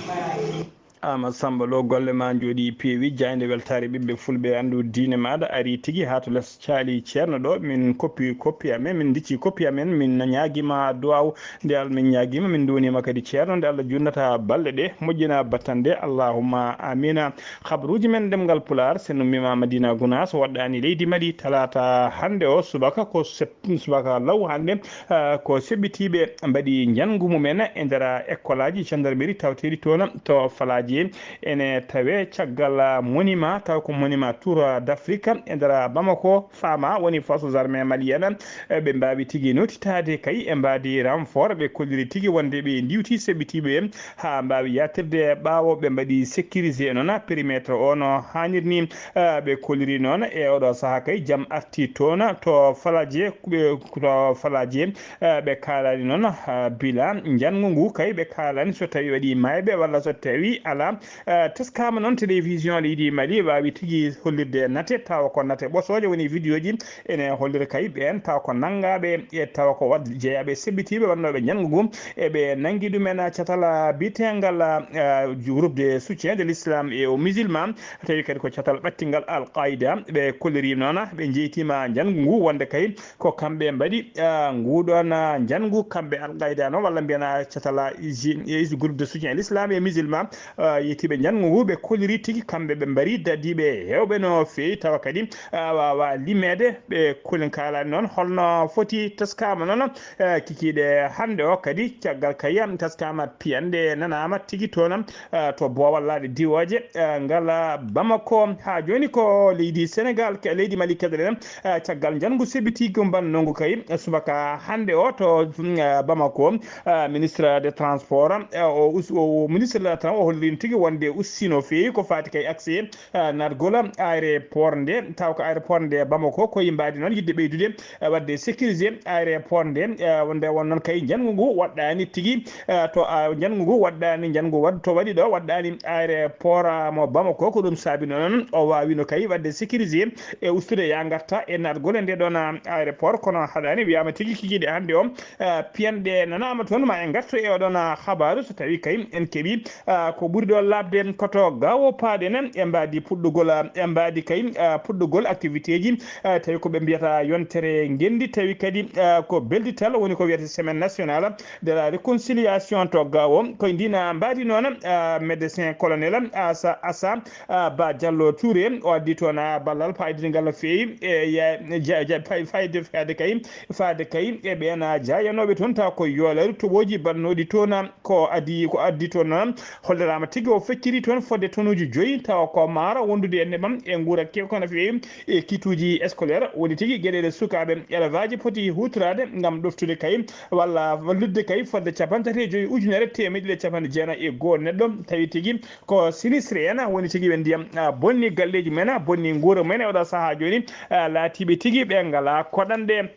Ama Samba Lo, golle ma njooɗi peewi, jaaynde weltaare ɓiɓɓe fulɓe, anndu diine maaɗa arii tigi haa to les caali ceerno ɗo. Min koppi koppi amen, min ndicci koppi amen, min ñaagiima duwaaw. Nde Allah min ñaagiima, min nduwaniima kadi ceerno, nde Allah junnata balɗe ɗe, moƴƴina battande, allahumma amina. Habaruuji men ɗemngal Pulaar, so en ummiima Madina Gounass, waɗɗaani leydi Mali, talaata hannde o subaka ko sep-, subaka law hannde, ah, ko seɓɓitiiɓe mbaɗi njanngu mumen e nder ekkolaaji gendarmerie tawteeɗi toon to Falaaje. Ene tawee caggal monument, taw ko monument Tour d'Afrique e nder Bamako, faama woni forces armées maliennes, eh, ɓe mbaawi tigi notitaade kay e mbaadi renfort, ɓe kolliri tigi wonde ɓe ndiwti seɓɓitiiɓe haa mbaawi yaatirde ɓaawo ɓe mbaɗi sécurisé noon périmètre o no haanir ni. Eh, ɓe kolliri noon e oɗo sahaa kay jam arti toon to Falaaje, ɓe, to Falaaje, eh, ɓe kaalani noon, eh, bila njanngu ngu kay ɓe kaalani so tawi waɗi maayɓe walla so tawi alaa. Eh, teskaama noon télévision leydi Mali waawi tigi hollirde nate, tawa ko nate ɓosooje woni vidéo ji ene hollira kay ɓeen tawa ko nanngaaɓe e tawa ko waɗ-, jeyaaɓe seɓɓitiiɓe waɗnooɓe njanngu ngu. E ɓe nanngi ɗumen catal biyeteegal, eh, groupe de soutien de l'islam et aux musulmans, tawi kadi ko catal ɓattingal Al Qaida. Ɓe kolliri noon, ɓe njeytiima njanngu ngu wonde kay ko kamɓe mbaɗi, ah, nguɗon, ah, njanngu, kamɓe Al Qaida noon, walla mbiyen, ah, catal, ah, isi-, isi groupe de soutien l'islam et musulman, ah, yettiiɓe njanngu ngu, ɓe kolliri tigi kamɓe ɓe mbari dadiiɓe heewɓe no feewi, tawa kadi, ah, waawa limeede, ɓe kolin kaalani noon holno foti teskaama noon, ah, kikiiɗe hannde o kadi, caggal kayam teskaama piyanɗe nanaama tigi toon, ah, to boowal laaɗe diwooje, ah, ngal, ah, Bamako. Haa jooni ko leydi Senegal, ke-, leydi Mali keɗoɗen, ah, caggal njanngu seɓɓitiigu mbannungu kay, ah, subaka hannde o to, mm, ah, Bamako, ah, ministre de transport, ah, o us-, o ministre de transport o holliri tigi wonde usti no feewi ko faati kay accès, ah, naatgol aéroport nde, taw ko aéroport nde Bamako ko yimbaade noon yiɗde ɓeydude, eh, waɗde sécurisé aéroport nde, eh, wonde won noon kay njanngu ngu waɗɗaani tigi, eh, to, ah, njanngu ngu waɗɗaani, njanngu waɗ-, to waɗi ɗo waɗɗaani aéroport, ah, mo Bamako, ko ɗum saabi noon o waawino kay waɗde sécurisé e ustude ya ngarta e naatgol e nde ɗoon, ah, aéroport, kono haɗaani wiyaama tigi kikiiɗe hannde o, ah, piyanɗe nanaama toon ma en ngartu e oɗon, ah, habaaru so tawi kay en keɓi Ah, ko ɓuri ɗo laaɓde ko to Gaawo paaɗen e mbaadi puɗɗugol, ah, e mbaadi kay, ah, puɗɗugol activité ji, ah, tawi ko ɓe mbiyata yontere ngenndi, tawi kadi, ah, ko beldital woni ko wiyata semaine nationale de la réconciliation to Gaawo. Koye ndin, ah, mbaadi noon, ah, médecin colonel Asa, Asa, ah, Ba Diallo Touré, o addi toon, ah, ballal paydingal no feewi e ya-, ja-, ja-, fay-, fayde, fayde kay, faade kay e ɓeen, ah, jaayanooɓe toon, taw ko yoolaaru toɓooji bannooɗi toon, ah, ko addi, ko addi toon, ah, holliraama tigi o fecciri toon fodde tonuuji joyi, tawa ko maaro wondude e neɓam e nguura kewka no feewi e kituuji scolaire, woni tigi geɗeele sukaaɓe élevage poti huutoraade ngam ɗoftude kay walla wallitde kay fodde capanɗe tati e joyi ujunere teemedde ɗiɗi e capanɗe jeenayi e goo neɗɗo, tawi tigi ko sinistré en, woni tigi ɓe ndiyam, ah, bonni galleeji men, bonni nguura men e oɗo sahaa jooni, ah, laatiiɓe tigi ɓe ngalaa koɗanɗe.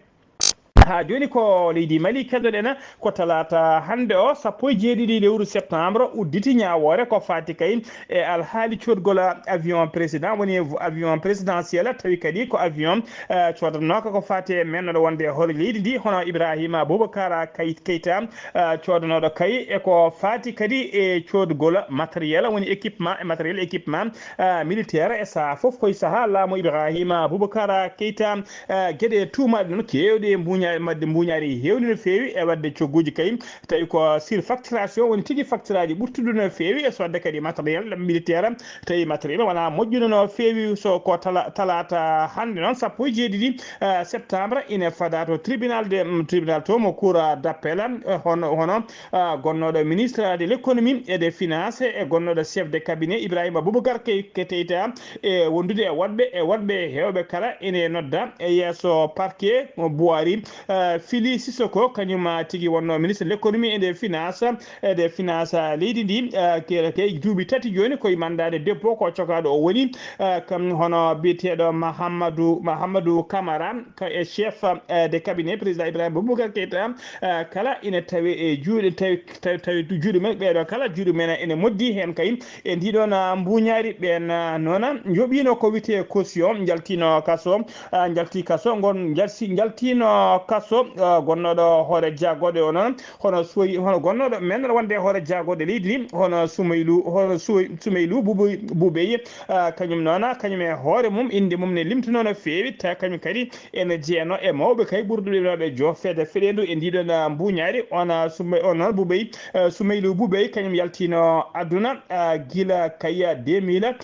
Haa jooni ko leydi Mali keɗoɗen, ko talaata hannde o, sappo e jeeɗiɗi lewru septembre, udditi ñaawoore ko faati kay e alhaali coodgol avion président, woni avion présidentiel, tawi kadi ko avion, eh, coodanooka ko faati e mennoɗo wonde hoore leydi ndi, hono Ibrahima Boubacar Kay-, Keita, eh, coodanooɗo kay e ko faati kadi e coodgol matériel, woni équipement, e matériel équipement, eh, militaire e sahaa fof koye sahaa laamu Ibrahima Boubacar Keita, eh, geɗe tuumaaɗe noon keewɗe mbuñaa e waɗde mbuñaari heewndi no feewi e waɗde cogguuji kay, tawi ko surfacturation woni tigi facturaaji ɓurtuɗi no feewi e sodde kadi matériel militaire, tawi matériel wonaa moƴƴuno no feewi. So ko tala-, talaata hannde noon, sappo e jeeɗiɗi, eh, septembre, ina fada to tribunal de, mm, tribunal to mo cour d'appel, eh, hono, hono, ah, gonnooɗo ministre de l'économie et des finances e gonnooɗo chef de cabinet Ibrahima Boubacar Key-, Keita, e wondude e woɗɓe, e woɗɓe heewɓe kala ene nodda e yeeso parquet mo Boari. Ah, Fili Sissoko, kañum, ah, tigi wonno ministre de l'économie et des finances, e des finances, ah, leydi ndi, ah, ke, ke duuɓi tati jooni, koye mandat de dépôt ko cokaaɗo o woni. Ah, kam hono biyeteeɗo Mahamadou, Mahamadou Camara, ka e chef, eh, de cabinet président Ibrahima Boubacar Keita, eh, kala ina tawe e juuɗe, tawi, tawi, tawi juuɗe men, ɓeeɗo kala juuɗe men ene moddi heen kay. E ndiɗon, ah, mbuñaari ɓeen, ah, noon, ah, njoɓiino ko wiyetee caution, njaltiino kaso, ah, njalti kaso, ngon njalsi-, njaltiino kaso, ah, gonnooɗo hoore jagooɗe o noon, hono soy-, hono gonnooɗo men wonde hoore jagooɗe leydi ndi, hono Sumaylu, hono Soy-, Sumaylu Bubu-, Bubey, ah, kañum noon, ah, kañum e hoore mum, innde mum ne limtunoo no feewi, tawi kañum kadi ene jeenoo e mawɓe kay ɓurduɓe ɓe jofeede feɗeendu e ndiɗon, ah, mbuñaari. On, ah, Sumay-, on noon Bubey, ah, Sumaylu Bubey, kañum yaltiino aduna, ah, gila kay deux mille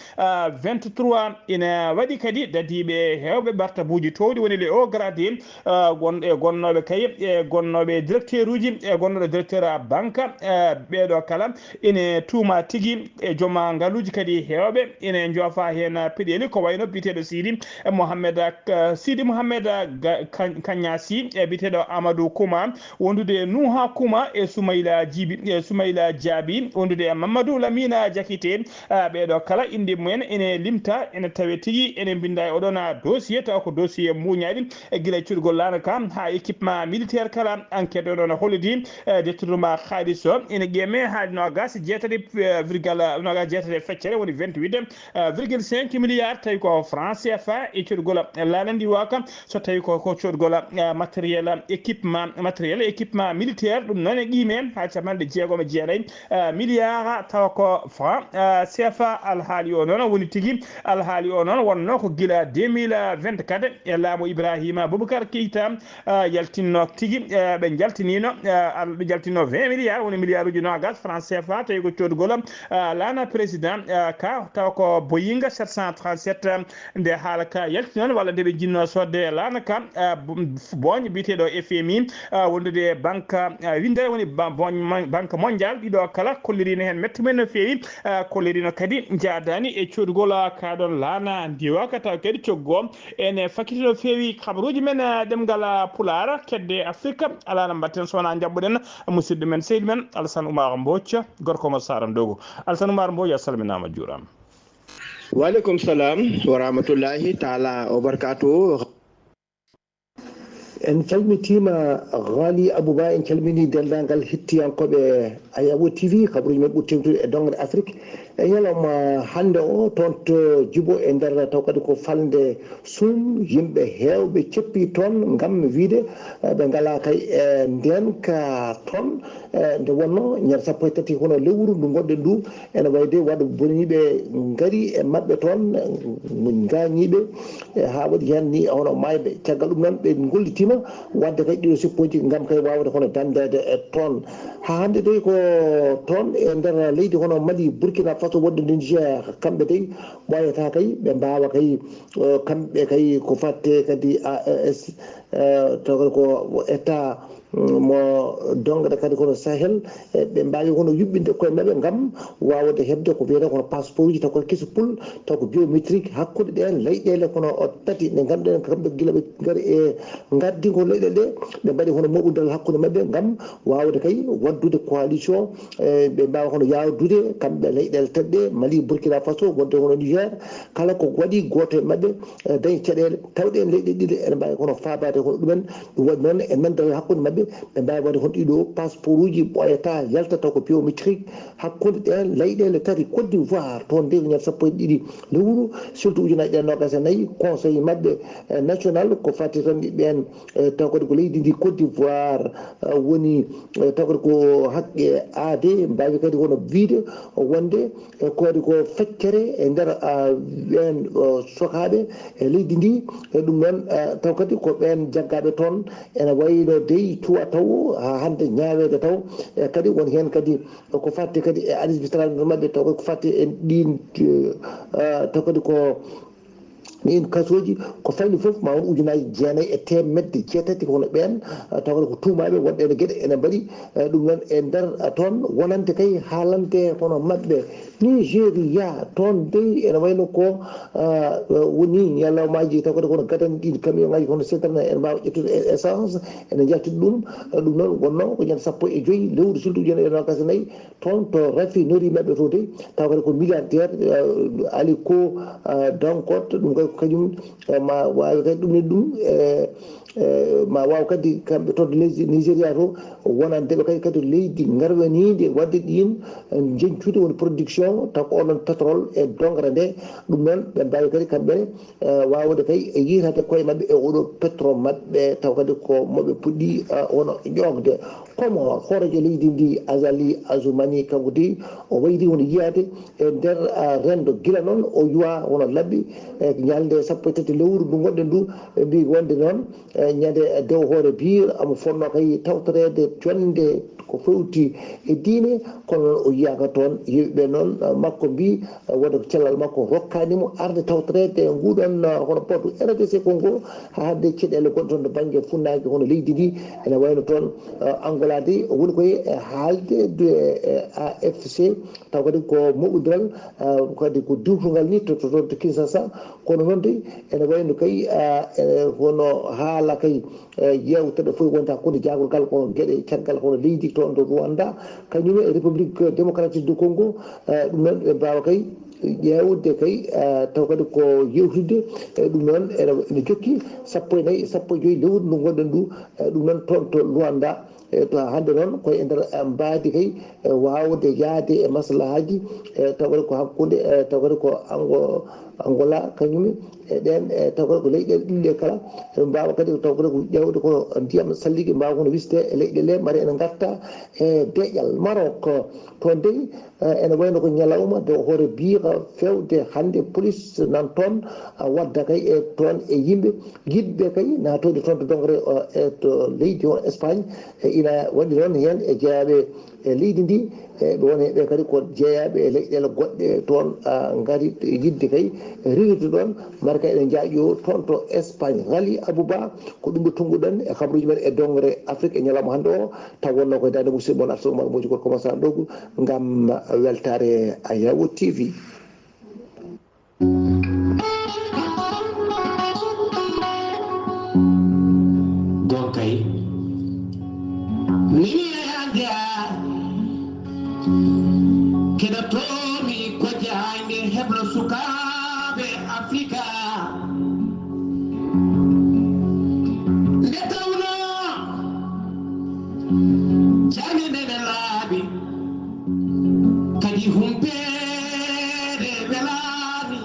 vingt-trois. Ina waɗi kadi dadiiɓe heewɓe martabuuji toowɗi, woni les hauts gradés, ah, gon-, e gonnooɓe kay, e gonnooɓe directeur uji, e gonnooɗo directeur banque, ah, ɓeeɗo kala ine tuuma tigi e joom ngaluuji kadi heewɓe ine njoofa heen peɗeeli, ko wayno biyeteeɗo Sidi Mohamed, ah, Sidi Mohamed, ah, Ga-, Kan-, Kanyasi, e biyeteeɗo Amadou Kuma, wondude e Nuha Kuma e Sumayla Jibi, e Sumayla Jaabi, wondude e Mamadou Lamina Jakite. Ah, ɓeeɗo kala innde mumen ene limta, ene tawe tigi, ene mbinnda e oɗon, ah, dossier, tawa ko dossier mbuñaari, e gila cuɗgol laana ka haa équipement militaire kala. Enquête o noon holliti, eh, dettunuma haalis o ene ƴeeme haa noogas jeetati, eh, virgule noogas jeetati e feccere, woni vingt-huit, eh, virgule cinq milliards, tawi ko franc C F A e cuɗgol laana ndi waka, so tawi ko, ko cuɗgol, eh, matériel, équipement, matériel, équipement militaire, ɗum noon e qiime haa capanɗe jeegom e jeenayi, eh, milliards, tawa ko franc, eh, C F A. Alhaali o noon woni tigi, alhaali o noon wonno ko gila deux mille vingt-quatre e laamu Ibrahima Boubacar Keita, ah, yaltinno tigi, eh, ɓe njaltiniino, eh, al-, ɓe njaltinno vingt milliards, woni milliards uji noogas franc C F A, tawi ko coodgol, ah, laana président, ah, ka, taw ko Boeing sept cent trente-sept, nde haala ka yalti noon, walla nde ɓe jinno sodde laana ka, ah, bo-, booñ biyeteeɗo F M I, ah, wondude e banque, ah, winndere woni ba-, booñ mon-, banque mondiale, ɗiɗo kala kolliriino heen mettumen no feewi, ah, kolliriino kadi njaadaani e coodgol, ah, ka ɗoon laana ndiwaka, taw kadi coggo ene fakkiti no feewi kabaruuji men, eh, ɗemngal, eh, Pulaar, kedde Afrika. Alaa no mbaɗten so wonaa njaɓɓuɗen musidɗo men, seydi men, Alassane Oumar Mbodj, gorko mo Saara Ndogo. Alassane Oumar Mbodj, a salminaama, a juuraama. Wa aleykum salam wa rahmatullahi taala wa barakatuh. En calmitiima Ghali Abouba, en calminii denndaangal hettiyankooɓe Ayabo T V, kabaruuji men ɓuri tewtude e doŋŋre Afrik. E ñalawma hannde o, toon to Jibo e nder taw kadi ko falnde Suum, yimɓe heewɓe ceppi toon ngam wiyde, eh, ɓe ngalaa kay e ndeenka toon. Eh, nde wonnoo ñande sappo e tati hono lewru ndu ngonɗen ndu, ene wayde waɗa boniiɓe ngari e maɓɓe toon, ngaañiiɓe, eh, haa waɗi heen ni hono maayɓe. Caggal ɗum noon, ɓe ngollitiima waɗde kay ɗiɗo seppooji ngam kay waawde hono danndeede e toon. Haa hannde dey ko toon e nder leydi hono Mali, Burkina Faso, wonde Niger, kamɓe dey ɓooyataa kay, ɓe mbaawa kay, eh, kamɓe kay ko fatte kadi A E S, eh, taw kadi ko État, mm, mo doŋŋre kadi kono Sahel, eh, ɓe mbaawi hono yuɓɓinde koye maɓɓe ngam waawde heɓde ko wiyetee kono passeport uji, taw ko kesi pul, taw ko biométrique hakkunde ɗeen leyɗeele kono o tati ɗe ngannduɗen kamɓe gila ɓe ngari e ngardigo leyɗeele ɗe, ɓe mbaɗi hono moɓodal hakkunde maɓɓe ngam waawde kay waddude coalition, eh, ɓe mbaawa hono yawdude kamɓe leyɗeele tati ɗe, Mali, Burkina Faso, wonde hono Niger, kala ko waɗi gooto e maɓɓe, eh, dañi caɗeele, tawde en leyɗe ɗiɗi ene mbaawi kono faabaade kono ɗumen. Ɗum waɗi noon e nanndal hakkunde maɓɓe, Ɓe mbaawi waɗde hono ɗiɗo passeportuji ɓooyataa yalta taw ko biométrique hakkunde ɗeen leyɗeele tati. Côte d'Ivoire, toon de ko ñande sappo e ɗiɗi lewru, siltu ujunaaji ɗiɗi e noogaas e nayi, conseil maɓɓe, eh, national ko fati tan e ɓeen, eh, taw kadi ko leydi ndi Côte d'Ivoire, eh, woni, eh, taw kadi ko haqqe aade, mbaawi kadi hono wiyde wonde e koode ko feccere e nder, ah, ɓeen, oh, sokaaɓe e leydi ndi. E ɗum noon, ah, taw kadi ko ɓeen jaggaaɓe toon ene wayno dey tuwa taw haa hannde ñaaweede taw. E kadi won heen kadi ko fatti kadi e administration maɓɓe, taw kadi ko fatti e ɗiin, ah, taw kadi ko ɗiin kasooji, ko fayni fof ma won ujunaaji jeenayi e teemedde jeetati ko hono ɓeen, ah, taw kadi ko tuumaaɓe wonɓe ene geɗe ene mbaɗi, eh, ɗum noon e nder, ah, toon wonande kay haalande hono maɓɓe Nigeria. Toon dey ene wayno ko, ah, woni ñalawmaaji taw kadi kono gadani ɗiin camion ngaji kono citerne ene mbaawa ƴettude e-, essence, ene njaltida ɗum. Eh, ɗum noon wonnoo ko ñande sappo e joy lewru suudu ujunere e noogaas e nayi, toon to raffinerie maɓɓe to dey, taw kadi ko milliardaire, eh, Aliko, eh, Dangote, ɗum kadi ko kañum, eh, ma waawi kadi ɗum ne ɗum, eh, eh, ma waaw kadi kamɓe toon to Nige-, Nigeria to, wonande ɓe kadi, kadi leydi ngarwaniindi waɗde ɗiin, eh, njeñcuuɗi woni production, taw ko onon pétrole e dongre nde, ɗum noon ɓe mbaawi kadi kamɓe ne, eh, waawde kay e yiytade koye maɓɓe e oɗo pétrole maɓɓe, taw kadi ko moɓe puɗɗi, eh, wona ƴoogde. Comores, hooreejo leydi ndi, Azali Assoumani, kanko dey o wayri woni yiyaade e nder, ah, renndo. Gila noon o yuwa wona labbi, e ñalnde sappo e tati lewru ndu ngonɗen ndu, ɓe mbi wonde noon, e ñande dew hoore biir omo fotnoo kay tawtoreede jonnde ko fewti e diine, kono noon o yiyaaka toon. Yimɓe noon, ah, makko mbi, ah, wonde ko cellal makko rokkaani mo arde tawtoreede nguɗon, ah, hono batu R D C Congo, haa hannde caɗeele gonɗe toon to bannge funnaange hono leydi ndi, ene wayno toon, eh, Angola de, o woni koye, eh, haalde de, eh, A F C, taw kadi ko moɓondiral, eh, kadi ko diwtungal ni to, to, to, to Kinshasa. Kono noon de, ene wayno kay, eh, eh, hono haala kay, eh, yewtere fof wonta hakkunde jaagorgal ko geɗe caggal hono leydi toon to Rwanda, kañum e République Démocratique du Congo, eh, ɗum noon ɓe mbaawa kay ƴeewde kay, eh, taw kadi ko yewtidde, eh, ɗum noon ene, ene jokki sappo e nayi, sappo e joy lewru ndu ngonɗen ndu, eh, ɗum noon toon to Luanda, eh, to hannde noon koye e nder, eh, mbaadi kay, eh, waawde yahde e maslahaaji, eh, taw kadi ko hakkunde, eh, taw kadi ko Ango-, Angola kañum e ɗeen, eh, taw kadi ko leyɗeele ɗiɗi ɗe kala, eɓe mbaawa kadi taw kadi ko ƴeewde kono ndiyam salligi mbaawa kono wisde e leyɗeele mbaɗa ene ngarta e deƴƴal Maroc. Toon dey, eh, ene wayno ko ñalawma dow hoore biiɗo feewde hannde, police nan toon, ah, wadda kay e toon e yimɓe yiɗɓe kay naatoyde toon to dongre, eh, e to leydi o Espagne. E ina waɗi noon heen e jeyaaɓe e leydi ndi, e ɓe woni ɓe kadi ko jeyaaɓe e leyɗeele goɗɗe toon, ah, ngari yiɗde kay riiwirde ɗoon. Mbaɗa kay eɗen njaaƴoo toon to Espagne. Rali Abouba, ko ɗum ɗo tunnguɗen e kabaruuji men e dongre Afrique e ñalawma hannde o. Taw wonnoo koye daande musidɗo mon Arso Oumar Moƴƴi Gorko Masar Ndogu ngam weltaare Ayawo T V. Gonkay. Mini e hannde a keɗotoomi ko jaayde heblo sukaaɓe Afrika. Nde tawnoo jaaynde nde ne laaɓi, kadi humpeede welaani,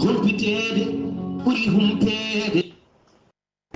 humpiteede ɓuri humpeede.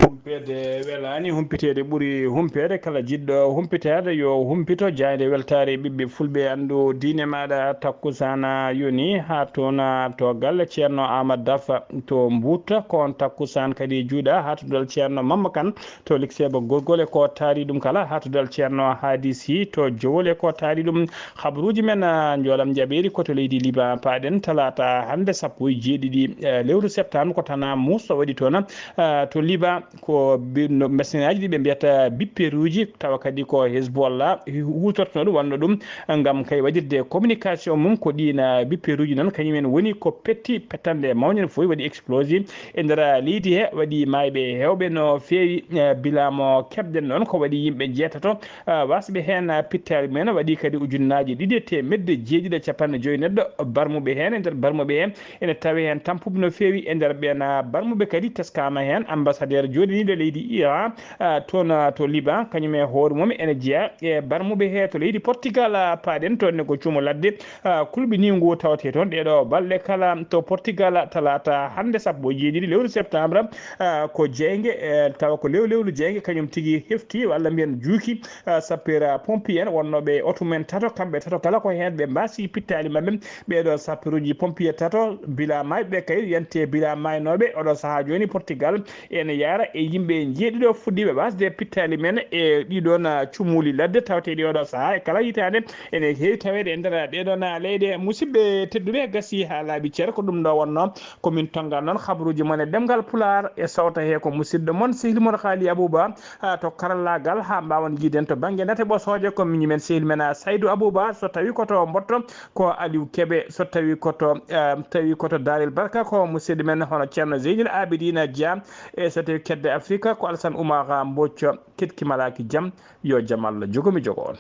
Humpeede welaani, humpiteede ɓuri humpeede. Kala jiɗɗo humpiteede, yo humpito jaaynde weltaare ɓiɓɓe fulɓe. Anndu diine maaɗa, takkusaan yoni haa toon to galle Ceerno Aamadu Dafa to Mbuuta. Ko oon takkusaan kadi juuɗa haa to dal Ceerno Mamma Kan to Likseeba Gorgol, e ko taari ɗum kala, haa to dal Ceerno Haadi Si to Jowol, e ko taari ɗum. Habaruuji men, ah, njoolam njaɓeeri ko to leydi Liban paaɗen, talaata hannde sappo e jeeɗiɗi, eh, lewru septembre, ko Tana Muus waɗi toon, ah, to Liban. Ko bi-, no, machine aji ɗi ɓe mbiyata bipperuuji, tawa kadi ko Hezbollah hu-, huutortoo ɗum, waɗno ɗum ngam kay waɗirde communication mum. Ko ɗiin, ah, bipperuuji noon, kañum en woni ko petti pettanɗe mawɗe no foti waɗi explosé e nder, ah, leydi he, waɗi maayɓe heewɓe no feewi, eh, bilaama keɓɗen noon ko waɗi yimɓe jeetato, ah, wasɓe heen, ah, pittaali mumen, waɗi kadi ujunnaaji ɗiɗi e teemedde jeeɗiɗi e capanɗe joyi neɗɗo barmuɓe heen. E nder barmuɓe heen ene tawi heen tampuɓe no feewi. E nder ɓeen, ah, barmuɓe kadi teskaama heen ambassadeur jooɗiniiɗo leydi Iran, ah, toon, ah, to Liban, kañum e hoore mum ene jeyaa e barmuɓe he to leydi Portugal. Ah, paaɗen toon ne ko cuumo ladde, ah, kulɓiniingo tawetee toon ɗeeɗo balɗe kala to Portugal. Talaata hannde sappo e jeeɗiɗi lewru septembre, ah, ko jeynge, eh, tawa ko lewlewlu jeynge kañum tigi hefti, walla mbiyen juuki, ah, sapeur pompier en wonnooɓe e oto mum en tato, kamɓe tato kala ko heen ɓe mbaasi pittaali maɓɓe. Ɓeeɗo sapeuruji pompier tato bila maayɓe kay yante bila maaynooɓe oɗo sahaa jooni Portugal ene yaara e yimɓe njeeɗiɗo fuɗɗiiɓe wasde pittaali men e ɗiɗon, ah, cumuuli ladde tawteeɗi oɗo sahaa e kala hitaande ene heewi taweede e nder ɗeɗon, ah, leyɗe. Musidɓe tedduɓe, gasi haa laaɓi cer, ko ɗum ɗo wonnoo ko min tonngan noon habaruuji mon e ɗemngal Pulaar e sawta he ko musidɗo mon sehil mon Haali Abouba, ah, to karallaagal haa mbaawen yiiden to bannge nate ɓosooje ko miñi men sehil men, ah, Saydou Abouba, so tawi ko to Mbotto ko Aliou Kebe, so tawi ko to, eh, tawi ko to Darel Barka ko musidɗo men hono Ceerno Zeynil Abidina Dia, e so tawi Kedde Afrika ko Alassane Oumar Mbocco. Keɗki malaaki jam, yo jam Allah jogo mi jogo on.